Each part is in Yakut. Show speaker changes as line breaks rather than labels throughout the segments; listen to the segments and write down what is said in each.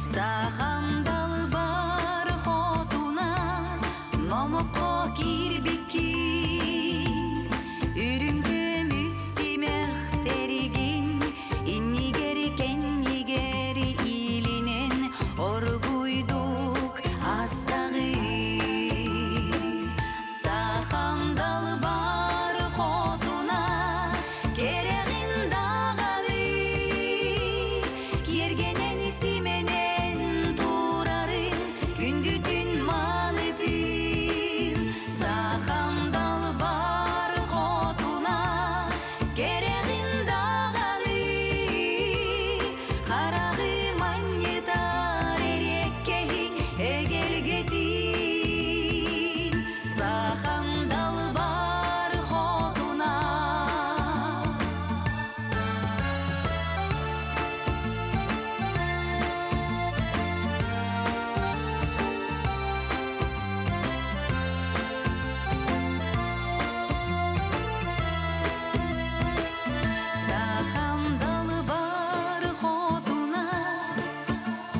Сахам далбар хотуна, номоххо киирбиккин, үрүҥ көмүс симэхтэригин иннигэр кэннигэр иилинэн оргуйдук астаҕын. Сахам далбар хотуна, кэрэҕин даҕаны, киэргэнэн симэнэн турарын күндүтүн манытын. Сахам далбар хотуна, кэрэҕин даҕаны, хараҕы манньытар эриэккэһиҥ эгэлгэтин. Сахам далбар хотуна. Сахам далбар хотуна,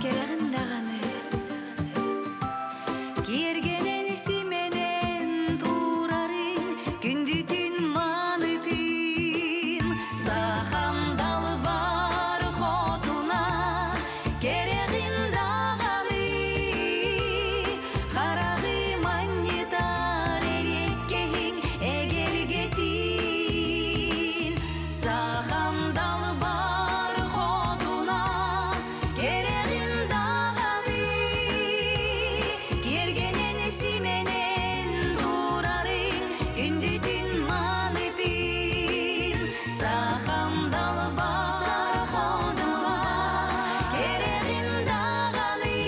кэрэҕин даҕаны, киэргэнэн симэнэн турарын күндүтүн манытын. Сахам далбар хотуна, кэрэҕин даҕаны, хараҕы манньытар эриэккэһиҥ эгэлгэтин. Сахам далбар хотуна, кэрэҕин даҕаны, киэргэнэн симэнэн турарын күндүтүн манытын. Сахам далбар хотуна, кэрэҕин даҕаны,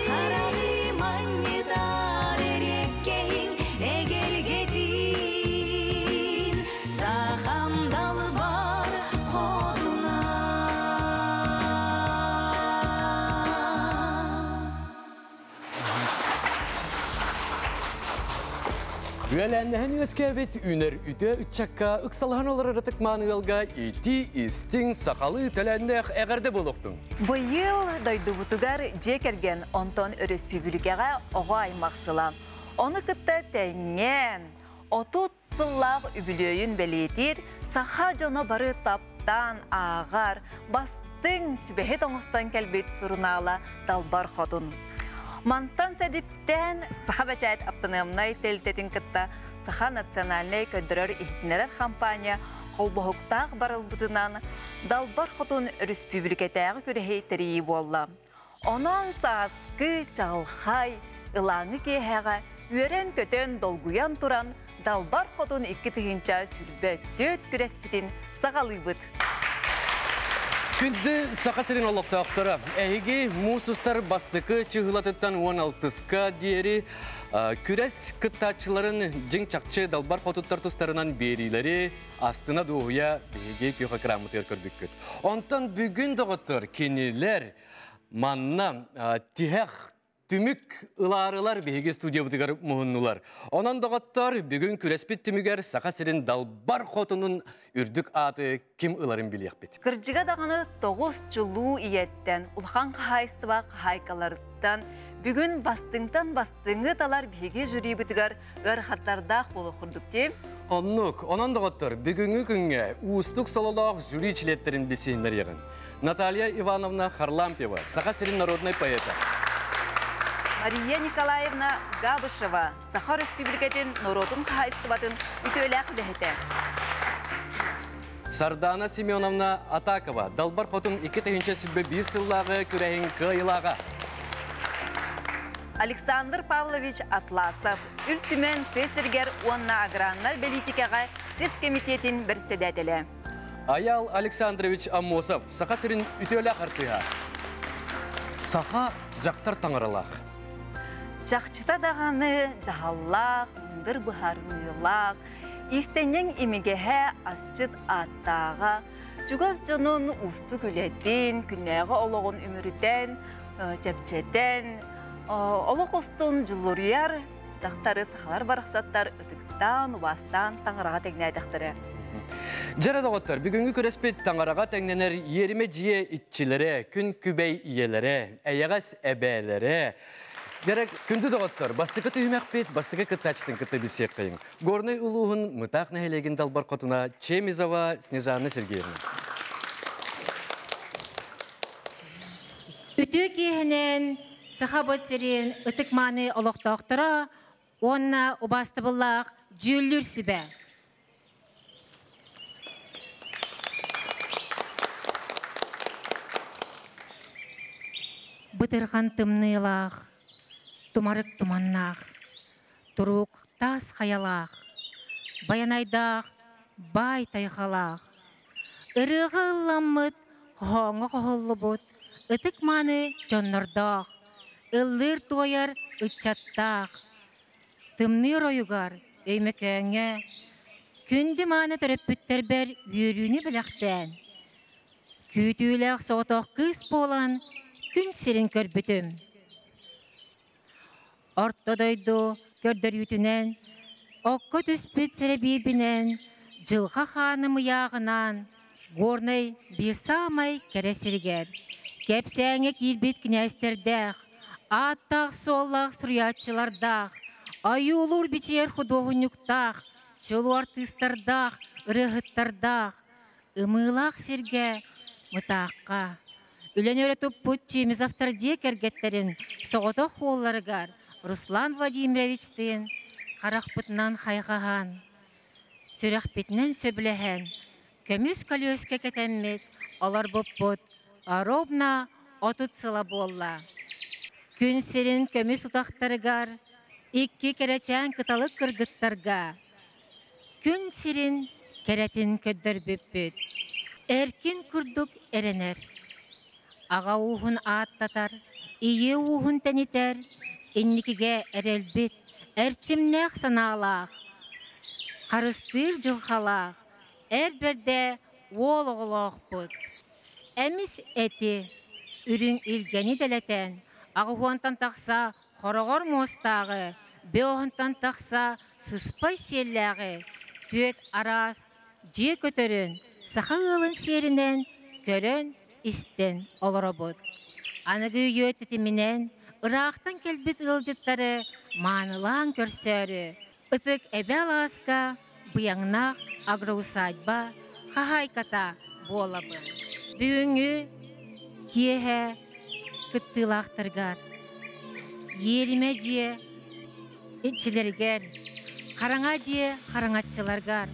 хараҕы манньытар эриэккэһиҥ эгэлгэтин. Сахам далбар хотуна.
Үөлээннэһэн үөскээбит үүнэр үтүө ыччакка ыксалаһан олорор ытык-мааны ыалга итии истиҥ сахалыы төлөөннөөх эҕэрдэ буолуохтун.
Быйыл дойдубутугар дьиэ кэргэн, онтон өрөспүүбүлүкэҕэ оҕо аймах сыла. Ону кытта тэҥҥэ 30 сыллаах үбүлүөйүн бэлиэтиир саха дьоно бары таптаан ааҕар, бастыҥ сүбэһит оҥостон кэлбит сурунаала Далбар Хотун. Мантан сэдиптээн Саха бэчээт аптаныамнай тэрилтэтин кытта Саха национальнай көрдөрөр-иһитиннэрэр хампаанньа холбоһуктаах барылбытынан Далбар Хотун өрөспүүбүлүкэтээҕи күрэһи тэрийии буолла. Онон сааскы чаҕылхай, ылааҥы киэһэҕэ үөрэн-көтөн, долгуйан туран Далбар Хотун 2024 күрэспитин саҕалыыбыт.
Күндү Саха сирин олохтоохторо, эһиги муус устар бастакы чыһылатыттан 16-ка диэри күрэс кыттааччыларын дьиҥ чахчы далбар хотуттар тустарынан биэриилэри астына дуоһуйа биһиги күөх экраммытыгар көрбүккүт. Онтон бүгүн доҕоттор кинилэр манна тиһэх түмүк ылаарылар биһиги студиябытыгар муһуннулар. Онон доҕоттор, бүгүн күрэспит түмүгэр Саха сирин далбар хотунун үрдүк ааты ким ыларын билиэхпит.
Кырдьыга даҕаны тоҕус чулуу ийэттэн, улахан хаһаайыстыба хаһаайкаларыттан бүгүн бастыҥтан бастыҥы талар биһиги жюрибытыгар ыарахаттардаах буолуох курдук дии.
Оннук, онон доҕоттор, бүгүҥҥү күҥҥэ уустук сололоох жюри чилиэттэрин билсиһиннэриэҕин. Наталья Ивановна Харлампьева, Саха сирин народнай поэта.
Мария Николаевна Габышева, Саха Өрөспүүбүлүкэтин норуотун хаһаайыстыбатын үтүөлээх үлэһитэ.
Сардана Семеновна Атакова, Далбар Хотун 2021 сыллааҕы күрэһин кыайыылааҕа.
Александр Павлович Атласов, Үл Түмэн тыа сиригэр уонна аграрнай бэлиитикэҕэ сис кэмитиэтин бэрэссэдээтэлэ.
Аял Александрович Аммосов, Саха сирин үтүөлээх артыыһа. Саха дьахтар таҥаралаах.
Чахчыта даҕаны дьаһаллаах, мындыр быһаарыныылаах, иистэнньэҥ имигэһэ, асчыт ааттааҕа, чугас дьонун уустук үлэтин, күннээҕи олоҕун үмүрүтэн, чэпчэтэн, олох устун дьулуруйар дьахтары сахалар барахсаттар ытыктаан, убаастаан таҥараҕа тэҥнээтэхтэрэ.
Дьэ эрэ доҕоттор, бүгүҥҥү күрэспит таҥараҕа тэҥнэнэр иэримэ дьиэ иччилэрэ, күн күбэй ийэлэрэ, эйэҕэс эбээлэрэ. Дьэ эрэ, күндү доҕоттор, бастакы түһүмэхпит бастакы кыттааччытын кытта билсиэххэйиҥ. Горнай улууһун Мытаах нэһилиэгин далбар хотуна Чемизова Снежана Сергеевна.
Үтүө киэһэнэн Сахабыт сирин ытык-мааны олохтоохторо уонна убаастабыллаах дьүүллүүр сүбэ. Бытырҕан тымныылаах, тумарык туманнаах, туруук таас хайалаах, байанайдаах баай тайҕалаах, ырыаҕа ылламмыт, хоһооҥҥо хоһуллубут ытык-мааны дьоннордоох, ыллыыр-туойар ыччаттаах, Тымныы оройугар, Өймөкөөҥҥө күндү мааны төрөппүттэрбэр үөрүүнү бэлэхтээн, күүтүүлээх соҕотох кыыс буолан күн сирин көрбүтүм. Орто дойду көрдөрүүтүнэн, окко түспүт сэрэбиэйбинэн, дьылҕа хааным ыйааҕынан Горнай биир саамай кэрэ сиригэр, кэпсээҥҥэ киирбит кинээстэрдээх, ааттаах-суоллаах суруйааччылардаах, ойуулуур-бичийэр худуоһунньуктаах, чулуу артыыстардаах, ырыаһыттардаах, ымыылаах сиргэ Мытаахха, үлэни өрө туппут Чемизовтар дьиэ кэргэттэрин соҕотох уолларыгар Руслан Владимировичтыын харахпытынан хайҕаһан, сүрэхпитинэн сөбүлэһэн, көмүс көлүөскэ кэтэммит олорбуппут ровно 30 сыла буолла. Күн сирин көмүс утахтарыгар икки кэрэчээн кыталык кыргыттарга күн сирин кэрэтин көрдөрбүппүт. Эркин курдук эрэнэр, аҕа ууһун ааттатар, ийэ ууһун тэнитэр, инникигэ эрэлбит, эрчимнээх санаалаах, харыстыыр дьылҕалаах, эр бэрдэ уол оҕолоохпут. Эмис эти, үрүҥ илгэни дэлэтэн, аҕыһуонтан тахса хороҕор муостааҕы, бөҕөһүнтэн тахса сыспай сиэллээҕи, түөт араас дьиэ көтөрүн саха ыалын сиэринэн көрөн-истэн олоробут. Аныгы үйэ тэтиминэн ыраахтан кэлбит ыалдьыттары маанылаан көрсөөрү, Ытык Эбэ алааска быйаҥнаах агроусадьба хаһаайката буолабын. Бүгүҥҥү киэһэ кыттыылаахтаргар иэримэ дьиэ иччилэригэр, хараҥа дьиэ хараҥаччыларгар,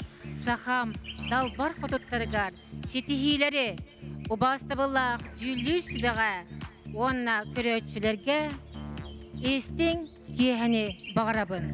сахам далбар хотуттарыгар ситиһиилэри, убаастабыллаах дьүүллүүр сүбэҕэ уонна көрөөччүлэргэ истиҥ киэһэни баҕарабын.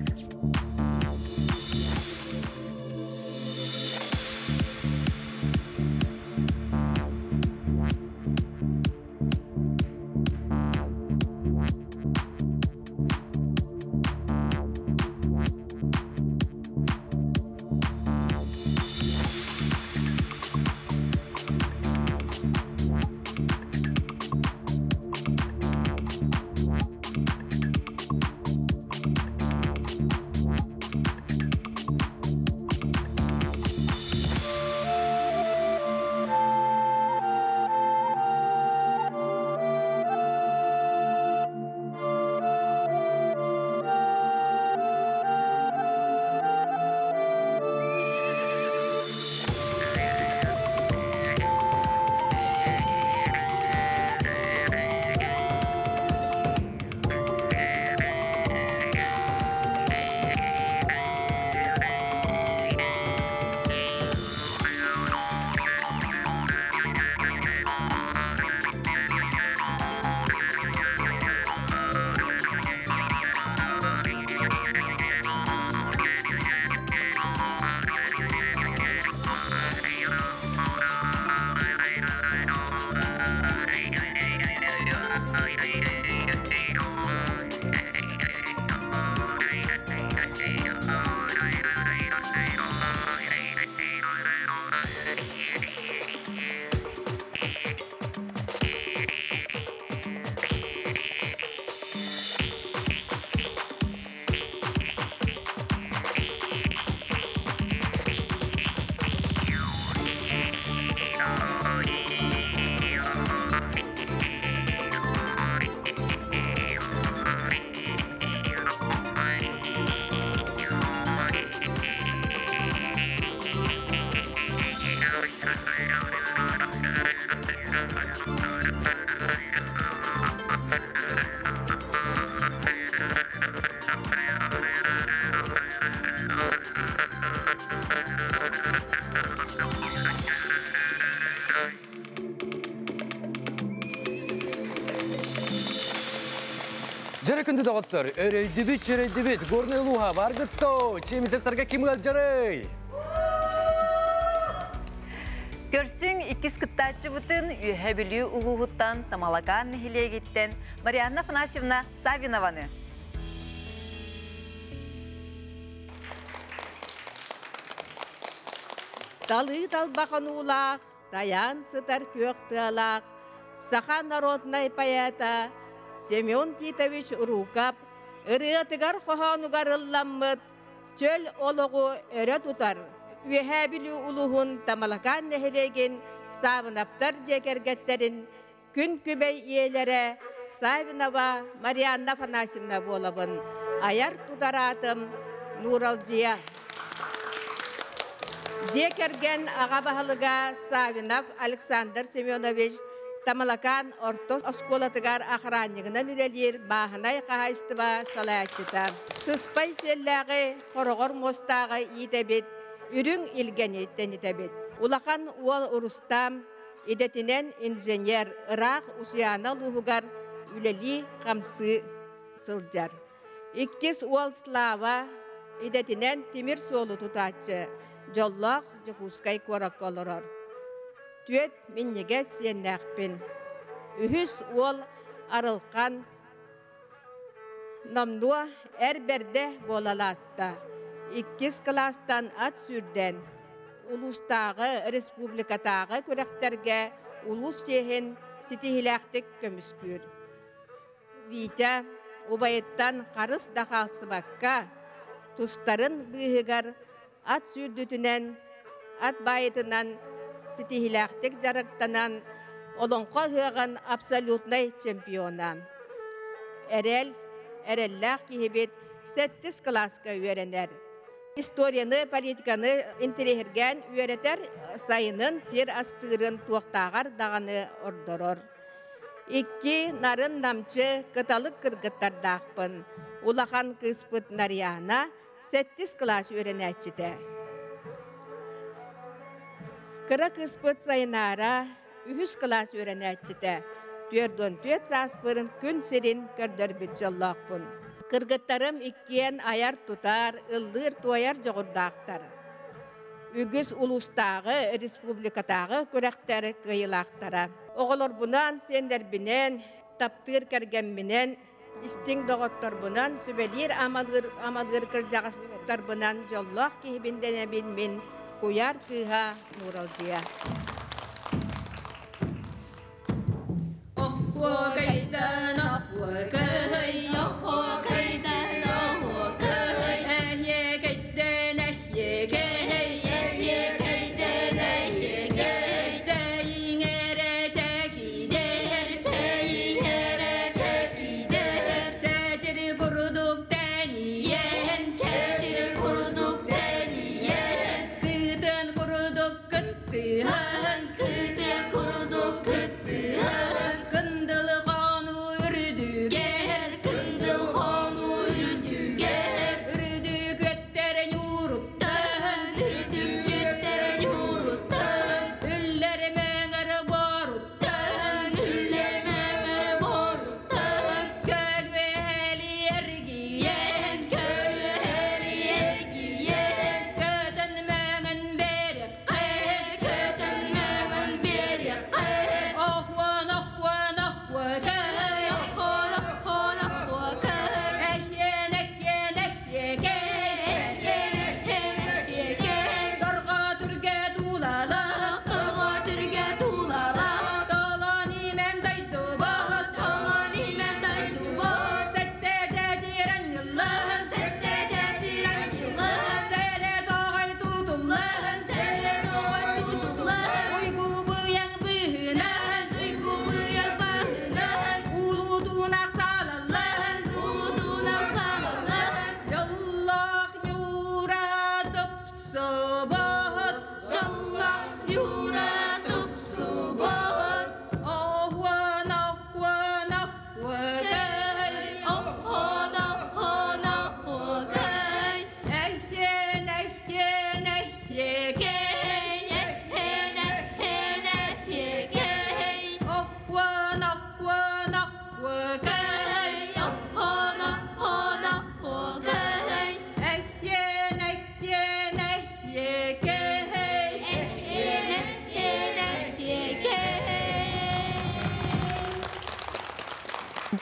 Жары күнді доғыттыр, өрөйдүбүт, чөрөйдүбүт, горный луха, баргытто, чемизевтарға ким жарый?
Көрсүң иккис кыттааччы бутын үйе білі улуғыттан Тамалакан нехилегиттен Марианна Афанасьевна Савинованы.
Талы талбахан улақ, таян сытар көк тыалақ, Саха народной поэта Семен Титович Рукап, ырыатыгар хохонугар ылламмыт, чөл ологу өрө тутар, Үөһэ улуһун Тамалакан нэһилиэгин Саабынаптар дьиэ күн күбэй иэлэрэ Савинова Марианна Афанасьевна буолабын, аяр тутараатым Нуралдьыйа. Дьиэ кэргэн аҕа баһылыга Савинов Александр Семенович Тамалакан орто оскуолатыгар охраннигынан үлэлиир бааһынай хаһаайыстыба салааччыта. Сыспай сиэллээҕи хороҕор муостааҕы иитэбит, үрүҥ илгэни тэнитэбит. Улахан уол Урустам идэтинэн инженер ыраах Усуйаана улууһугар үлэлии хамсыы сылдьар. Иккис уол Слава идэтинэн тимир суолу тутааччы, дьоллоох Дьокуускай куоракка олорор. Түөт минньигэс сиэннээхпин. Үһүс уол Арылхан номнуо эр бэрдэ буолалаатта. Иккис кылаастан ат сүүрдэн, улуустааҕы, республикатааҕы күрэхтэргэ улуус чиэһин ситиһилээхтик көмүскүүр. Витя убайыттан харыс да хаалсыбакка, тустарын быыһыгар ат сүүрдүтүнэн, ат баайытынан ситиһилээхтик дьарыктанан, олоҥхо ыһыаҕын абсолютнай чемпиона. Эрэл, эрэллээх киһибит сэттис кылааска үөрэнэр. Историяны, политиканы интэриэһиргээн үөрэтэр, сайынын сир астыырын туохтааҕар даҕаны ордорор. Икки нарын намчы кыталык кыргыттардаахпын. Улахан кыыспыт Нарьяна сэттис кылаас үөрэнээччитэ. Кыра кыыспыт Сайынаара үһүс кылаас үөрэнээччитэ. 44 сааспырын күн сирин көрдөрбүт дьоллоохпун. Кыргыттарым иккиэн аяр тутар, ыллыыр туойар дьоҕурдаахтар. Үгүс улуустааҕы, республикатааҕы күрэхтэр кыайыылаахтара. Оҕолорбунан, сиэннэрбинэн, таптыыр кэргэмминэн, истиҥ доҕотторбунан, сүбэлиир амалыыр амалыыр кырдьаҕастарбынан дьоллоох киһибин дэнэбин мин куйаар кыыһа Нуралдьыйа.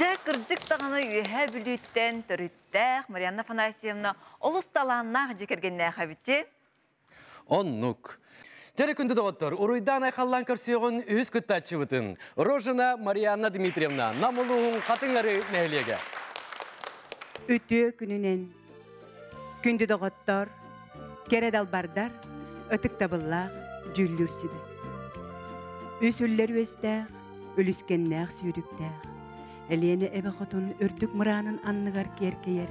Дьэ, кырдьык даҕаны Үөһээ Бүлүүттэн төрүттээх Марианна Афанасьевна олус талааннаах дьиэ кэргэннээх эбит.
Оннук. Дьэ күндү доҕоттор, уруйдаан айхаллаан көрсүөҕүн үһүс кыттааччыбытын Рожина Марианна Дмитриевна Нам улууһун Хатыҥ Арыы нэһилиэгэ.
Үтүө күнүнэн, күндү доҕоттор, кэрэ далбардар, ытыктабыллаах дьүүллүүр сүбэ. Үс үллэр үөстээх, үлүскэннээх сүүрүктээх, Элиэнэ эбэ хотун үрдүк мыраанын анныгар киэркэйэр,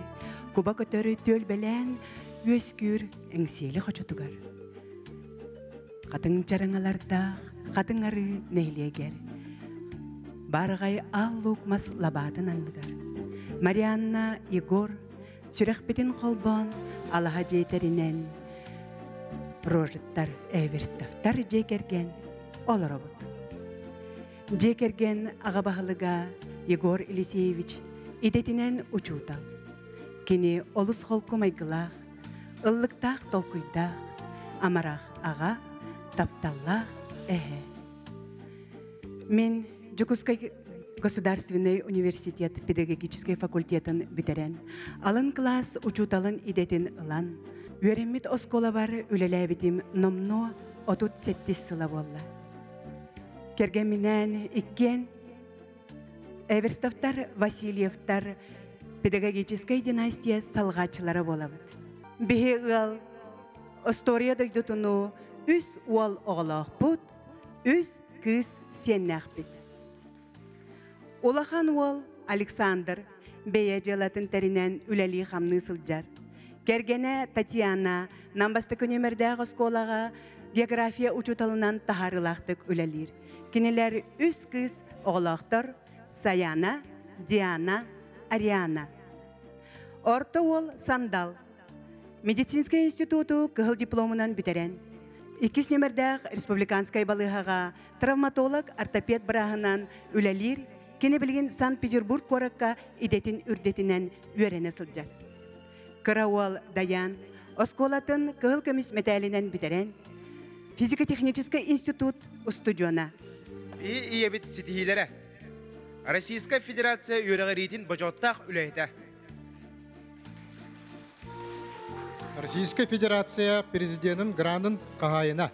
куба көтөрү түөлбэлээн үөскүүр Эҥсиэли хочотугар. Хатыҥ чараҥалардаах Хатыҥ Арыы нэһилиэгэр Баараҕай Аал Луук мас лабаатын анныгар Марианна Егор сүрэхпитин холбоон алаһа дьиэтэринэн Рожиттар, Эверстовтар дьиэ кэргэн олоробут. Дьиэ кэргэн аҕа баһылыга Егор Елисеевич идэтинэн учуутал. Кини олус холку майгылаах, ыллыктаах толкуйдаах, амарах аҕа, тапталлаах эһэ. Мин Дьокуускай государственный университет педагогическай факультетын бүтэрэн, алын кылаас учууталын идэтин ылан, үөрэммит оскуолабар үлэлээбитим номнуо 37 сыла буолла. Кэргэмминээн иккиэн Эверстовтар, Васильевтар педагогическай династия салҕааччылара буолабыт. Биһи ыал Остуоруйа дойдутуну үс уол оҕолоохпут, үс кыыс сиэннээхпит. Улахан уол Александр бэйэ дьыалатын тэринэн үлэлии-хамныы сылдьар. Кэргэнэ Татьяна Нам бастакы нүөмэрдээх оскуолаҕа география учууталынан таһаарыылаахтык үлэлиир. Кинилэр үс кыыс оҕолоохтор Саяна, Диана, Ариана. Орто уол Сандал медицинскэй институту кыһыл дипломунан бүтэрэн, иккис нүөмэрдээх республиканскай балыыһаҕа травматолог, ортопед бырааһынан үлэлиир, кини билигин Санкт-Петербург куоракка идэтин үрдэтинэн үөрэнэ сылдьар. Кыра уол Даян оскуолатын кыһыл көмүс мэтээлинэн бүтэрэн, физико-техническэй институт устудьуона.
И ийэбит ситиһиилэрэ. Российскай Федерация үөрэҕириитин бочуоттаах үлэһитэ.
Российскай Федерация президенин гранын хаһаайына.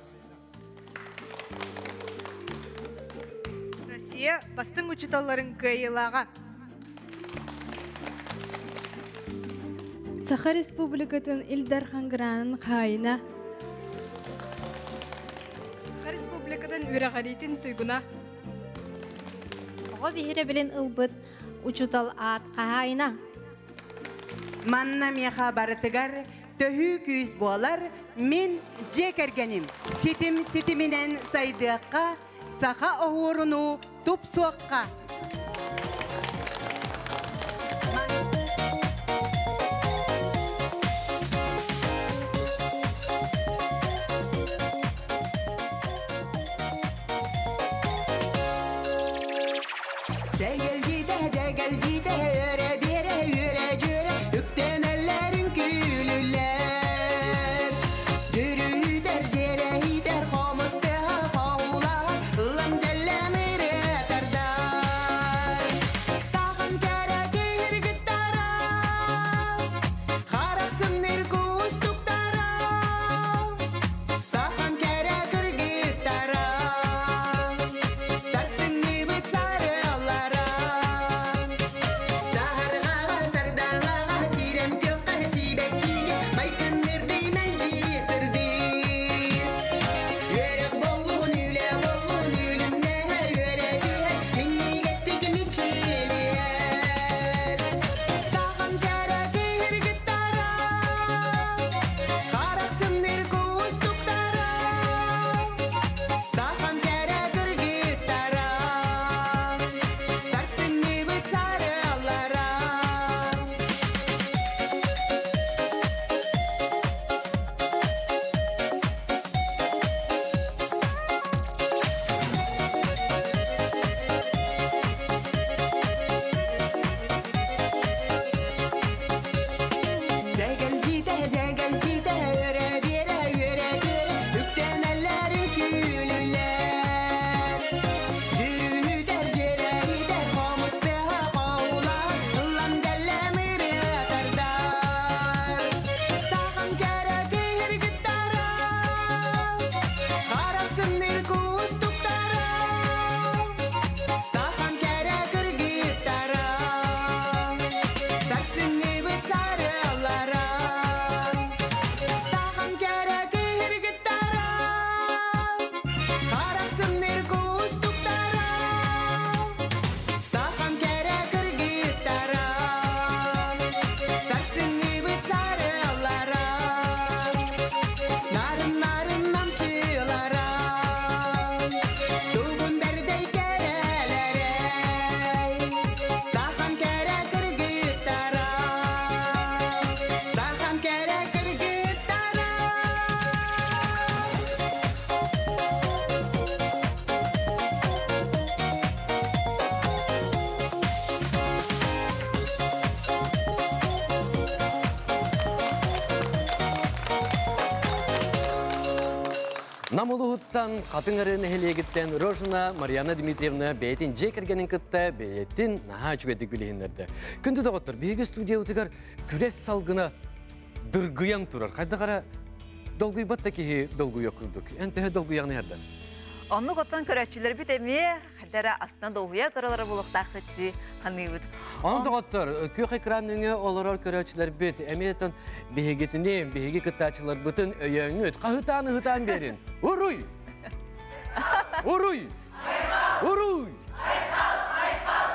Россия бастыҥ учууталларын кыайыылааҕа.
Саха Республикатын Ил Дархан гранын хаһаайына.
Саха Республикатын үөрэҕириитин туйгуна.
Оҕо биһирэбилин ылбыт учуутал аат хаһаайына.
Манна миэхэ барытыгар төһүү күүс буолар мин дьиэ кэргэним. Ситим ситиминэн сайдыахха, саха оһуоруну тупсуохха.
Сэгэлдьитэ, дьэгэлдьитэ, өрө биэрэ, үөрэ дьүөрэ, үктэнэллэрин күлүллэр. Дьүрүһүтэр, дьиэрэһитэр, хомус тыаһа хоһулаһар, ыллам дэллэм ырыа тардар. Сахан кэрэ киһиргиттара, харах сымныр кустуктара, сахан кэрэ кыргыттара, сарсыҥҥыбыт сарыаллара.
Нам улууһуттан Хатыҥ Арыы нэһилиэгиттэн Рожина Марьяна Дмитриевна бэйэтин дьиэ кэргэнин кытта бэйэтин наһаа үчүгэйдик билиһиннэрдэ. Күндү доҕоттор, биһиги студиябытыгар күрэс салгына дыргыйан турар. Хайдах эрэ долгуйбат да киһи долгуйуох курдук. Эн төһө долгуйаҕын иһэрдэн?
Оннук оттон көрөөччүлэрбит эмиэ хайда эрэ астына долгуйа көрөлөрө буолуохтааххыт дии саныыбыт.
Онон доҕоттор, күөх экран нөҥүө олорор көрөөччүлэрбит эмиэ тон биһигитини, биһиги кыттааччыларбытын өйөөҥҥүт, хаһытаан-ыһытаан биэрин. Уруй! Уруй! Уруй!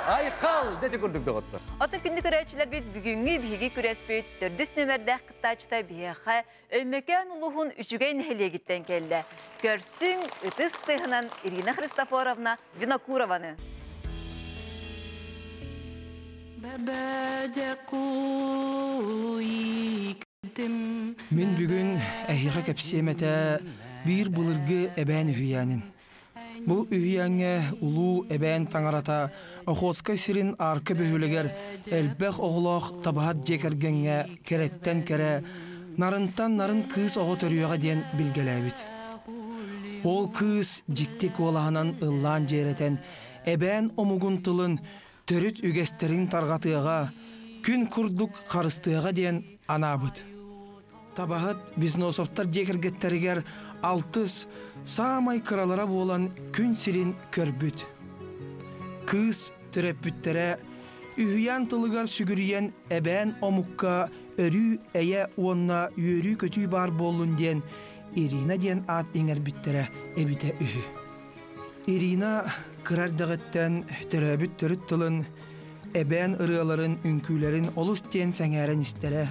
Айхал! Дэтэ курдук доҕоттор.
Оттон күндү көрөөччүлэрбит бүгүҥҥү биһиги күрэспит төрдүс нүөмэрдээх кыттааччыта биһиэхэ Өймөкөөн улууһун Үчүгэй нэһилиэгиттэн кэллэ. Көрсүҥ, ытыс тыаһынан Ирина Христофоровна Винокурованы.
Мин бүгүн эһиэхэ кэпсиэм этэ биир былыргы эбээн үһүйээнин. Бу үһүйээҥҥэ улуу эбээн таҥарата Охотскай сирин аарка бөһүөлэгэр элбэх оҕолоох табаһыт дьиэ кэргэҥҥэ кэрэттэн кэрэ, нарынтан нарын кыыс оҕо төрүөҕэ диэн билгэлээбит. Ол кыыс дьикти куолаһынан ыллаан дьиэрэтэн, эбээн омугун тылын төрүт үгэстэрин тарҕатыаҕа, күн курдук харыстыаҕа диэн анаабыт. Табаһыт Безносовтар дьиэ кэргэттэригэр алтыс, саамай кыралара буолан күн сирин көрбүт. Кыыс төрөппүттэрэ үһүйээн тылыгар сүгүрүйэн эбээн омукка өрүү эйэ уонна үөрүү-көтүү баар буоллун диэн Ирина диэн аат иҥэрбиттэрэ эбитэ үһү. Ирина кыра эрдэҕиттэн төрөөбүт төрүт тылын, эбээн ырыаларын, үҥкүүлэрин олус диэн сэҥээрэн истэрэ,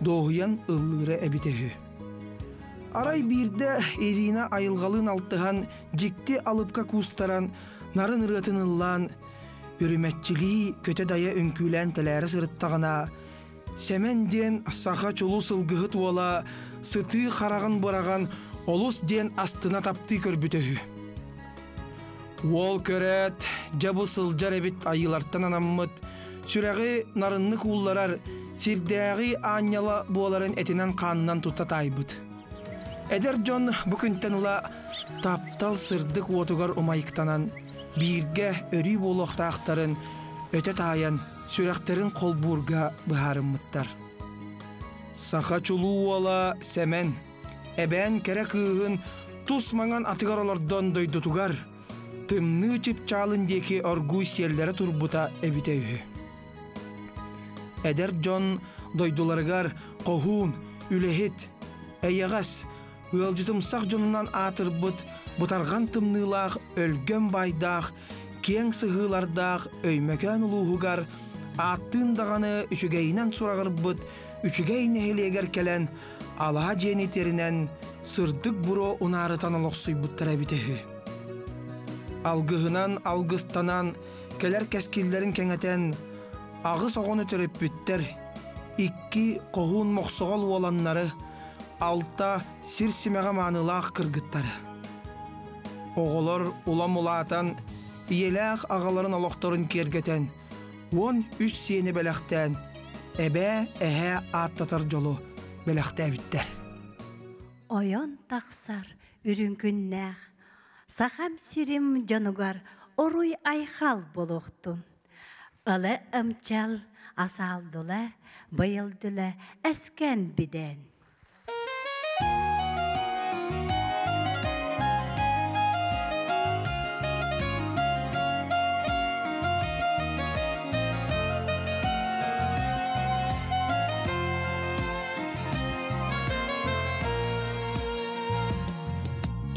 дуоһуйан ыллыыра эбитэ үһү. Арай биирдэ Ирина айылҕалыын алтыһан, дьикти алыпка куустаран, нарын ырыатын ыллаан, үрүмэччилии көтө-дайа үҥкүүлээн тэлээрэ сырыттаҕына, Сэмэн диэн саха чулуу сылгыһыт уола сытыы хараҕын быраҕан олус диэн астына таптыы көрбүтэ үһү. Уол көрөөт, дьэ бу сылдьар эбит айыылартан анаммыт, сүрэҕи нарыннык уулларар, сирдээҕи аанньала буоларын этинэн-хаанынан тута таайбыт. Эдэр дьон бу күнтэн ыла таптал сырдык уотугар умайыктанан, бииргэ өрүү буолуохтаахтарын өтө таайан, сүрэхтэрин холбуурга быһаарыммыттар. Саха чулуу уола Сэмэн, эбээн кэрэ кыыһын тус маҥан атыгар олордон дойдутугар, тымныы чыпчаалын диэки оргууй сиэллэрэ турбута эбитэ үһү. Эдэр дьон дойдуларыгар хоһуун, үлэһит, эйэҕэс, ыалдьытымсах дьонунан аатырбыт бытарҕан тымныылаах өлгөм баайдаах киэҥ сыһыылардаах Өймөкөөн улууһугар ааттыын даҕаны үчүгэйинэн сураҕырбыт Үчүгэй нэһилиэгэр кэлэн алаһа дьиэни тэринэн сырдык буруо унаарытан олохсуйбуттара эбитэ үһү. Алгыһынан алгыстанан кэлэр кэскиллэрин кэҥэтэн аҕыс оҕону төрөппүттэр, икки хоһуун мохсоҕол уоланнары, алта сир симэҕэ маанылаах кыргыттары. Оҕолор улам улаатан, ийэлээх аҕаларын олохторун киэргэтэн, 13 сиэни бэлэхтээн, эбээ, эһээ ааттатар дьолу бэлэхтээбиттэр.
Ойон тахсар үрүҥ күннээх Сахам сирим дьонугар оруй-айхал буолуохтун. Ылы ымчал, асаалдыла, быйылдыла эскэн бидэн.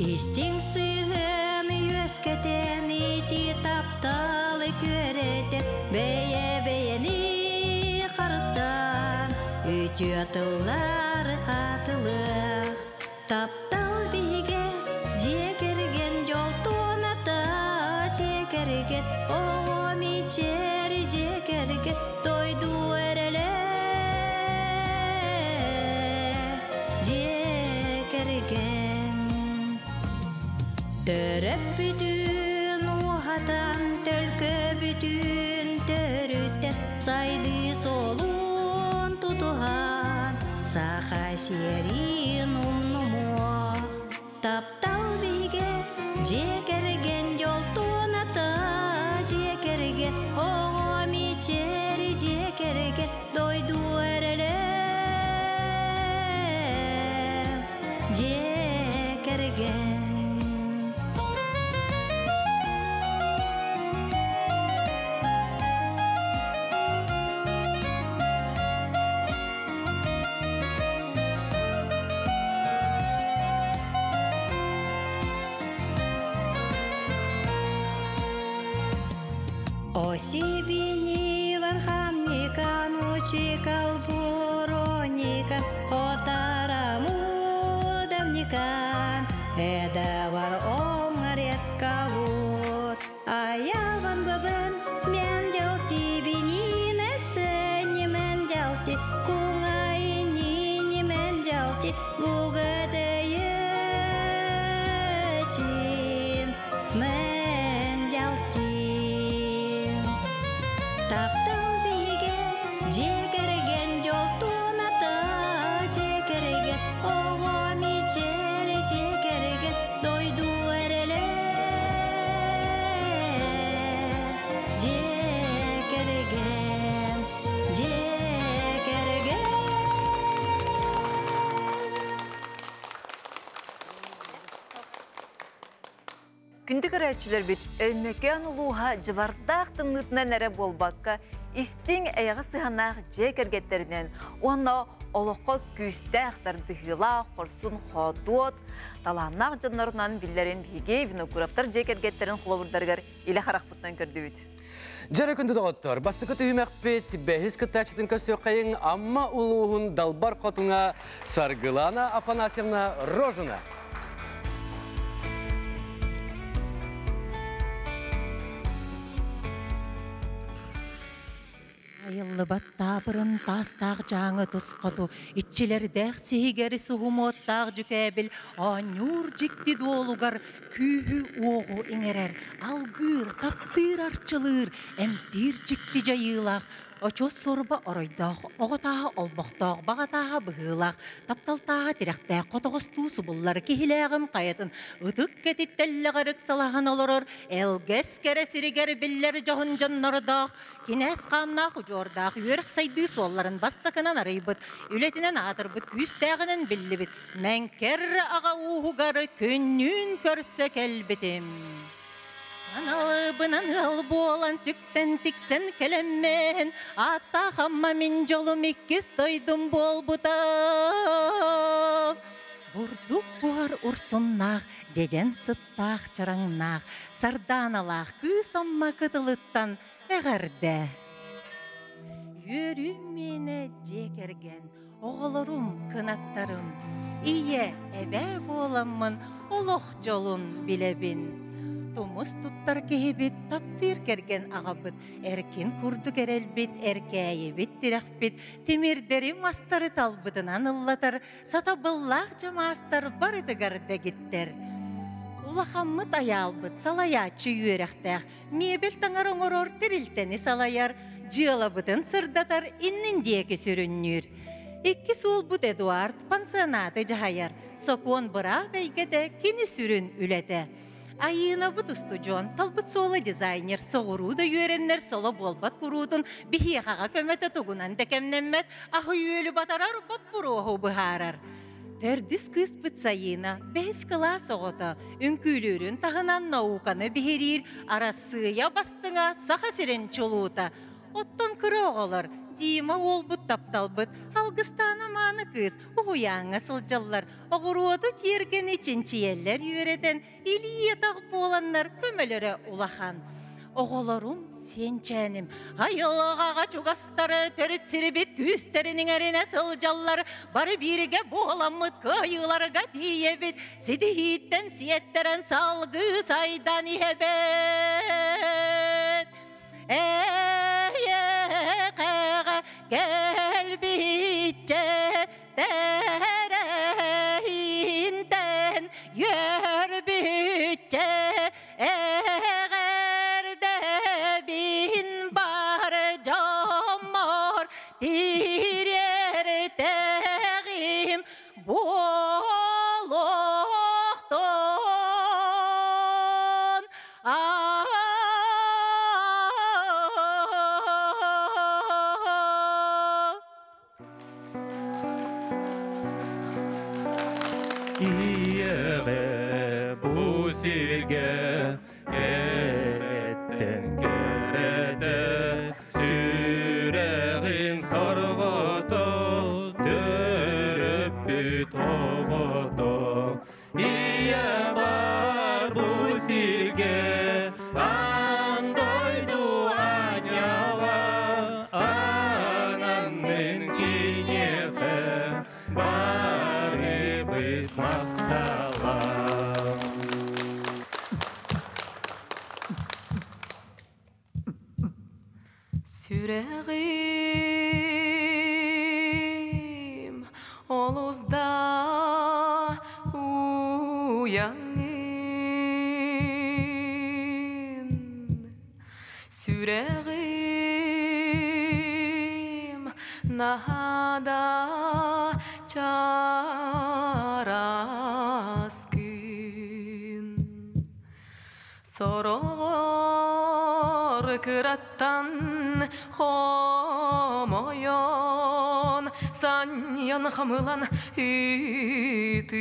Истиҥ сыһыан үөскэтэн ити тапталы күөрэтэн бэйэ-бэйэни харыстаан үтүө тыллары хатылыах таптал биһигэ дьиэ кэргэн дьол туоната дьиэ кэргэн оҕом ичэр дьиэ кэргэн дойду эрэлэ дьиэ кэргэн Төрөппүтүн уһатан төлкөбүтүн төрүттэн сайдыы суолун тутуһан саха сиэрин умнумуох таптал Чикал Буроника, Отарамур давникан, Эдавар омгаретка вот. Аяван бабен, мен жалти бининесе, немен жалти, куңайни немен жалти, бугадеечин, мен жалти. Таптал биге, жекерген жолтуната, жекерген, оҕо мичере жекерген, дойду эреле. Жекерген, жекерген.
Күндү көрөөчүлөр бит Өймөкөн улууһа жыбардаах тымныытынан эрэ буолбакка, истиҥ эйэҕэ сыһанаах дьиэ кэргэттеринэн уонна олоххо күүстээх тардыһыылаах, хорсун хоодуот, талааннаах дьоннорунан биллэрин биһиги Винокуровтар дьиэ кэргэттерин холобурдарыгар илэ харахпытынан көрдүбүт.
Дьэрэ күндү доҕоттор, бастакы түһүмэхпит бэһис кыттааччытын көрсүөххэйиҥ Амма улууһун Далбар Хотуҥа Саргылана Афанасьевна Рожина.
Айыллыбат таабырын таастаах жааҥы тусхоту, иччилэрдээх сиһигэр суһумуоттаах дьүкээбил оонньуур дьикти дуолугар күүһү уоҕу иҥэрэр, алгыыр, таптыыр арчылыыр, эмтиир дьикти дьайыылаах, очуос суорба оройдоох, оҕо тааһа олбохтоох, баҕа тааһа быһыылаах, таптал тааһа тирэхтээх, хотоҕостуу субуллар киһилээҕим хайатын ытык кэтиттэллэҕэр ыксалаһан олорор, элгэс кэрэ сиригэр биллэр дьоһун дьоннордоох, кинээс хааннаах удьуордаах, үөрэх сайдыы суолларын бастакынан арыйбыт, үлэтинэн аатырбыт, күүстээҕинэн биллибит, мэҥкэр аҕа ууһугар күннүүн көрсө кэлбитим. Аналыбынан ыал буолан сүктэн тиксэн кэлэммин, ааттаах Амма мин дьолум иккис дойдум буолбута. Бурдук буһар урсуннаах, дьэдьэн сыттаах чараҥнаах, сардааналаах кыыс Амма кытылыттан эҕэрдэ. Үөрүүм миэнэ дьиэ кэргэн, оҕолорум, кынаттарым, ийэ, эбээ буоламмын олох дьолун билэбин. Тумус туттар киһибит, таптыыр кэргэн аҕабыт, эркин курдук эрэлбит, эркээйибит, тирэхпит, тимирдэри мастары талбытынан ыллатар, сатабыллаах дьамаастар барытыгар дэгиттэр. Улахаммыт айаалбыт салайааччы үөрэхтээх, мебель таҥар оҥорор тэрилтэни салайар, дьыалабытын сырдатар, иннин диэки сүрүннүүр. Иккис уолбут Эдуард пансионаты дьаһайар, сокуон быраап эйгэтэ кини сүрүн үлэтэ. Айыынабыт устудьуон, талбыт суола дизайнер, соҕуруу да үөрэннэр соло буолбат куруутун биһиэхэҕэ көмөтө тугунан да кэмнэммэт, аһы үөлү батарар боппуруоһу быһаарар. Төрдүс кыыспыт Сайыына бэһис кылаас оҕото, үҥкүүлүүрүн таһынан науканы биһириир, Арассыыйа бастыҥа, Саха сирин чулуута. Оттон кыра оҕолор Дима уолбут тапталбыт, Алгыстаана мааны кыыс уһуйааҥҥа сылдьаллар, оҕуруоту тиэргэни чинчийэллэр үөрэтэн, илии-атах буоланнар көмөлөрө улахан. Оҕолорум, сиэнчээним, айылҕаҕа чугастары төрүт сирибит күүстэрин иҥэринэ сылдьаллар, бары бииргэ буоламмыт кыайыыларга тиийэбит, ситиһииттэн сиэттэрэн салгыы сайдан иһэбит. Эйэхэҕэ кэлбиччэ тэрэһинтэн үөрбүччэ эҕэрдэбин бар дьоммор тириэртэҕим буолуохтун.
Ийэҕэ бу сиргэ кэрэттэн кэрэтэ, сүрэҕин сорҕото, төрөппүт оҕото. Ийэ бар бу сиргэ, аан дойду аанньала, ананныаҕа.
Олус да уйаҥын, Сүрэҕим наһаа да чараскын. Сороҕор кыраттан хомойон, Санньыйан хамылан ытыгын.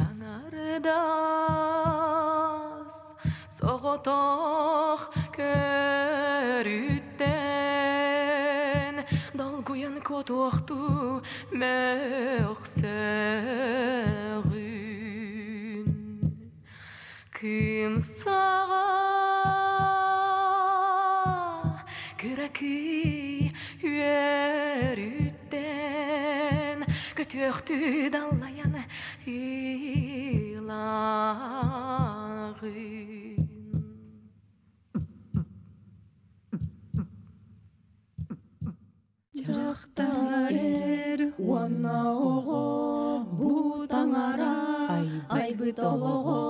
Аҥардас соҕотох көрүттэн Долгуйан куотуохтуу мөхсөҕүн. Кым саҕа кыракый үөрүттэн Көтүөхтүү даллайан ылаҕын.
Дьахтар эр уонна оҕо бу таҥара айбыт олоҕо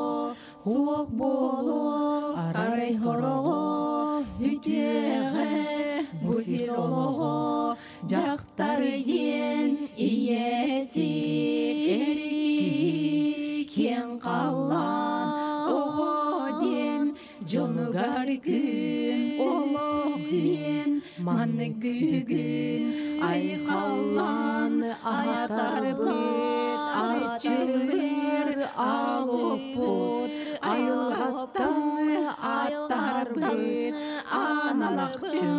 суох буолуо, арай сороҕо сүтүөҕэ бу сир олоҕо. Дьахтар диэн ийэси эр киһи киэҥ халлаан, оҕо диэн дьонугар күн, олох диэн маннык бүгүн айхаллаан аһатарбыт, арчылыыр алоппут, айылҕаттан аттарбыт аналахчын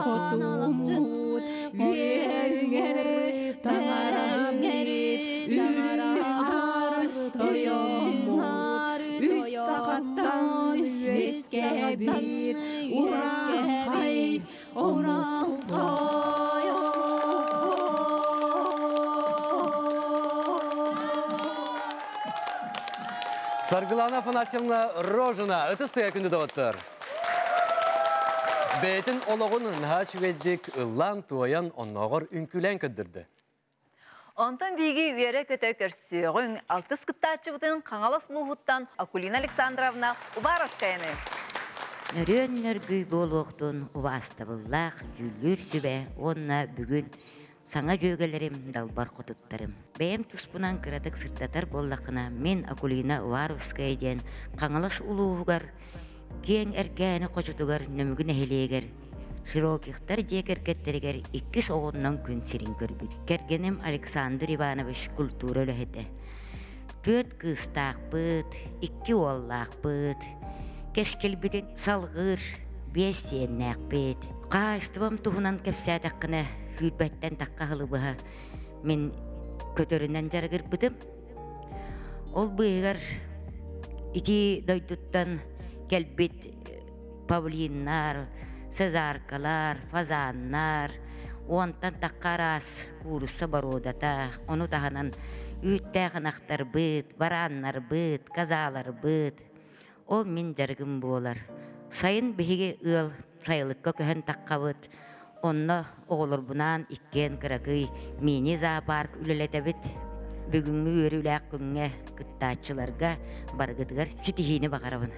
хотуммут, үөҥэр таҥараммыт, үрүҥ аар тойоммут, үс сахаттан үөскээбит урааҥхай омукпут.
Саргылана Афанасьевна Рожина, ытыс тыаһа күндү доҕоттор. Бэйэтин олоҕун наһаа үчүгэйдик ыллаан-туойан, оннооҕор үҥкүүлээн көрдөрдө.
Онтон биһиги үөрэ-көтө көрсүөҕүҥ алтыс кыттааччыбытын Хаҥалас улууһуттан Акулина Александровна Уваровскаяны.
Нөрүөн нөргүй буолуохтун убаастабыллаах дьүүллүүр сүбэ уонна бүгүн саҥа дьүөгэлэрим, далбар хотуттарым. Бэйэм туспунан кыратык сырдатар буоллаххына, мин Акулина Уваровская диэн Хаҥалас улууһугар киэҥ Эркээни хочотугар Нөмүгү нэһилиэгэр Широкихтар дьиэ кэргэттэригэр иккис оҕоннон күн сирин көрбүт. Кэргэним Александр Иванович культура үлэһитэ. Түөрт кыыстаахпыт, икки уоллаахпыт. Кэскилбитин салҕыыр биэс сиэннээхпит. Хаһаайыстыбам туһунан кэпсээтэххинэ, сүүрбэттэн тахха сылы быһа мин көтөрүнэн дьарыгырбытым. Ол быыһыгар ити дойдуттан кэлбит павлиннар, сезаркалар, фазаннар, уонтан тахха араас куурусса боруодата, ону таһынан үүттээх ынахтарбыт, барааннарбыт, казаларбыт. Ол мин дьарыгым буолар. Сайын биһиги ыал сайылыкка көһөн таххабыт. Онно оҕолорбунаан иккиэн кыракый мини-зоопарк үлэлэтэбит. Бүгүҥҥү үөрүүлээх күҥҥэ кыттааччыларга барыгытыгар ситиһиини баҕарабын.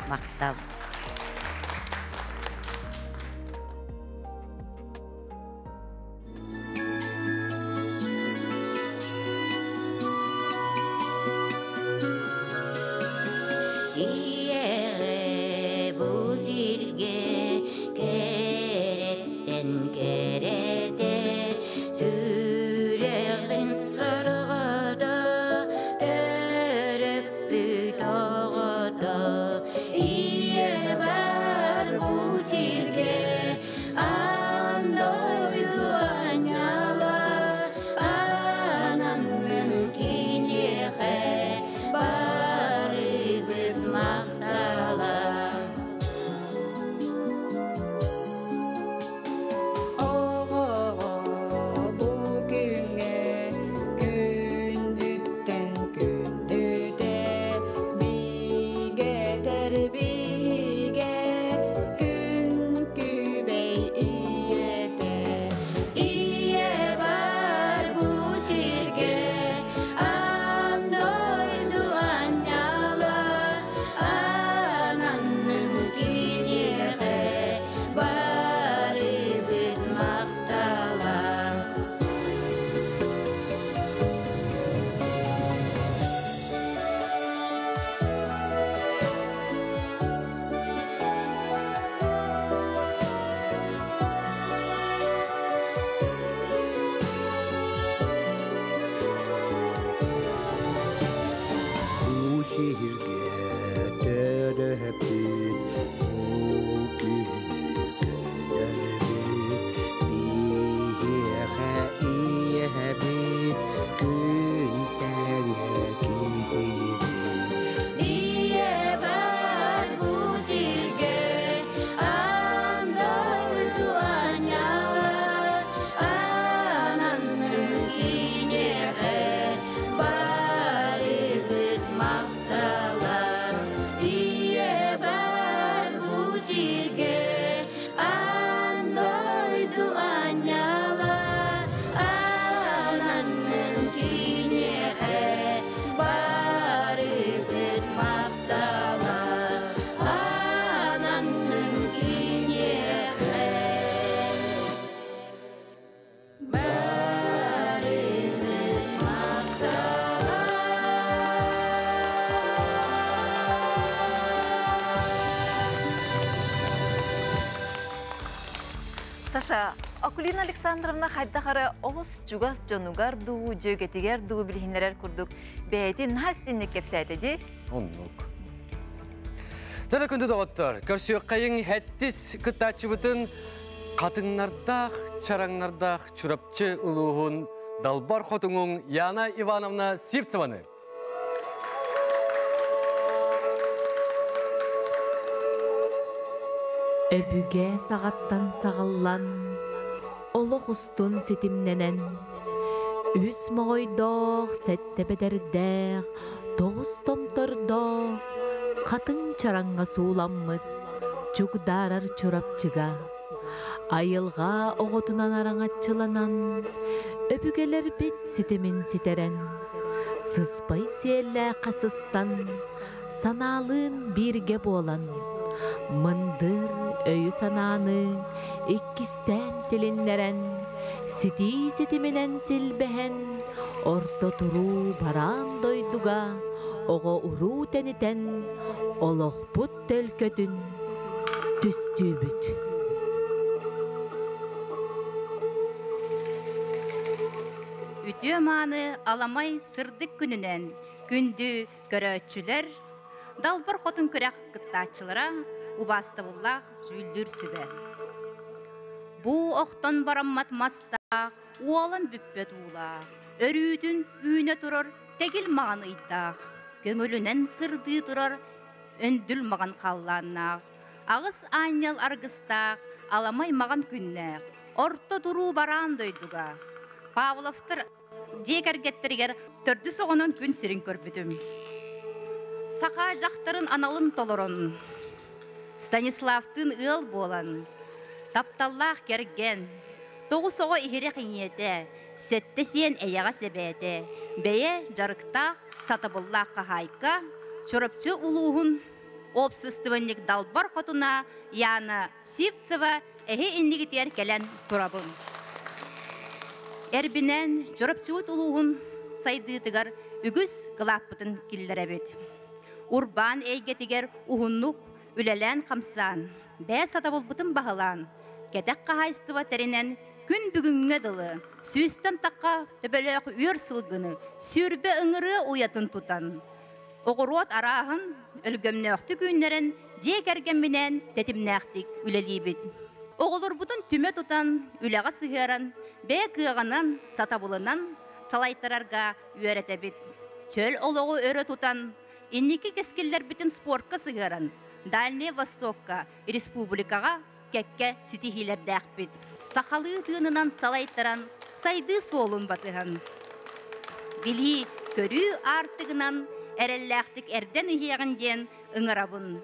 Махтал. Ийэҕэ бу сиргэ кэрэттэн кэрэтэ, сүрэҕин сорҕото, төрөппүт оҕото. Ийэ
Саша, Акулина Александровна хайдах эрэ олус чугас дьонугар дуу, дьүөгэтигэр дуу билиһиннэрэр курдук бэйэтин наһаа истинник кэпсээтэ дии.
Оннук. Тана күндү доҕоттор, көрсүөххэйиҥ хэттис кыттааччыбытын хатыҥнардаах, чараҥнардаах Чурапчы улууһун Далбар хотуҥуҥ Яна Ивановна Сивцеваны.
Өбүгэ саҕаттан саҕыллан, олох устун ситимнэнэн, үс моҕойдоох, сэттэ бэдэрдээх, тоҕус томтордоох, хатыҥ чараҥҥа сууламмыт чугдаарар Чурапчыга айылҕа оҕотунан араҥаччыланан, өбүгэлэрбит ситимин ситэрэн, сыспай сиэллээххэ сыстан, санаалыын бииргэ буолан, мындыр өйү-санааны иккистээн тилиннэрэн, ситии ситиминэн силбэһэн, орто туруу бараан дойдуга оҕо-уруу тэнитэн, олохпут төлкөтүн түстүүбүт.
Үтүө мааны аламай сырдык күнүнэн күндү көрөөччүлэр, Далбар Хотун күрэх кыттааччылара, убаастабыллаах дьүүллүүр сүбэ. Бу охтон бараммат мастаах, уолан бүппэт уулаах, өрүүтүн үүнэ турар тэгил маҕан ыйдаах, көҥүлүнэн сырдыы турар өндүл маҕан халлааннаах, аҕыс аанньал аргыстаах, аламай маҕан күннээх, орто туруу бараан дойдуга Павловтар дьиэ кэргэттэригэр төрдүс оҕонон күн сирин көрбүтүм. Саха дьахтарын аналын толорон, Станиславтыын ыал буолан, тапталлаах кэргэн, тоҕус оҕо иһирэх ийэтэ, сэттэ сиэн эйэҕэс эбээтэ, бэйэ дьарыктаах, сатабыллаах хаһаайка, Чурапчы улууһун уопсастыбанньык далбар хотуна Яна Сивцева эһи иннигитигэр кэлэн турабын. Эрбинэн Чурапчыбыт улууһун сайдыытыгар үгүс кылааппытын киллэрэбит. Урбаан эйгэтигэр уһуннук үлэлээн-хамсаан, бэйэ сатабылбытын баһылаан, кэтэх хаһаайыстыба тэринэн күн бүгүҥҥэ дылы сүүстэн тахха төбөлөөх үөр сылгыны сүүрбэ ыҥырыа уйатын тутан, оҕуруот арааһын өлгөмнөөхтүк үүннэрэн дьиэ кэргэмминээн тэтимнээхтик үлэлиибит. Оҕолорбутун түмэ тутан, үлэҕэ сыһыаран, бэйэ кыаҕынан, сатабылынан салайтарарга үөрэтэбит. Чөл олоҕу өрө тутан, инники кэскиллэрбитин спортка сыһыаран, Дальнай Востокка, республикаҕа кэккэ ситиһиилэрдээхпит. Сахалыы тыынынан салайтаран, сайдыы суолун батыһан, билии, көрүү аартыгынан эрэллээхтик эрдэн иһиэҕин диэн ыҥырабын.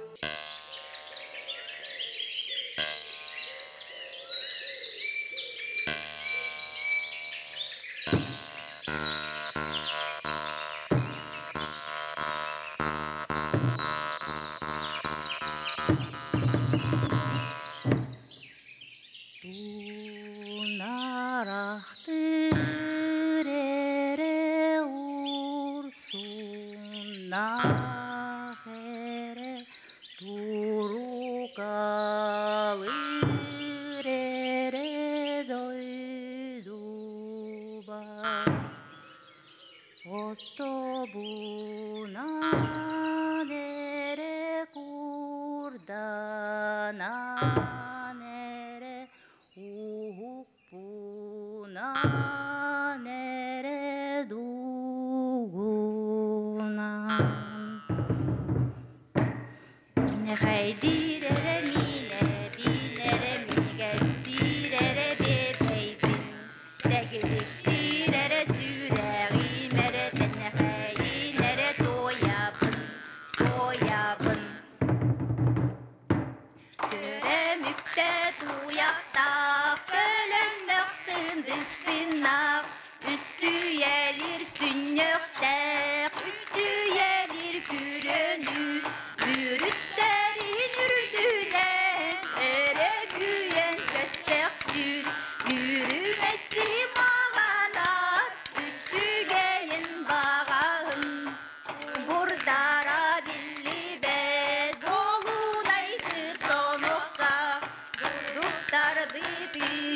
Тунарахтыр эрэ урсуннаах эрэ турукалыыр эрэ дойдуба Отобунан эрэ курданан эрэ уһукпунан эрэ дугунан Нэхэйдиир эрэ миинэ, биинэрэ минньигэстиир эрэ биэтэйбин, Тэгиликтиир эрэ сүрэҕим эрэ тэнэхэйин эрэ туойабын, туойабын. Төрөмүктэ тууйахтаах, көлөннөх сындыстыннаах, үстүйэлир сүнньүөхтээх, үттүйэлир күрөнү, үрүттэрин үрдүнэн, өрө күйэн көстөхтүүр, үрүмэччи маҕанар, үчүгэйин баҕаһын, бурдара биллибэт, буолунайдыр сонукка, дуктар бытыгар.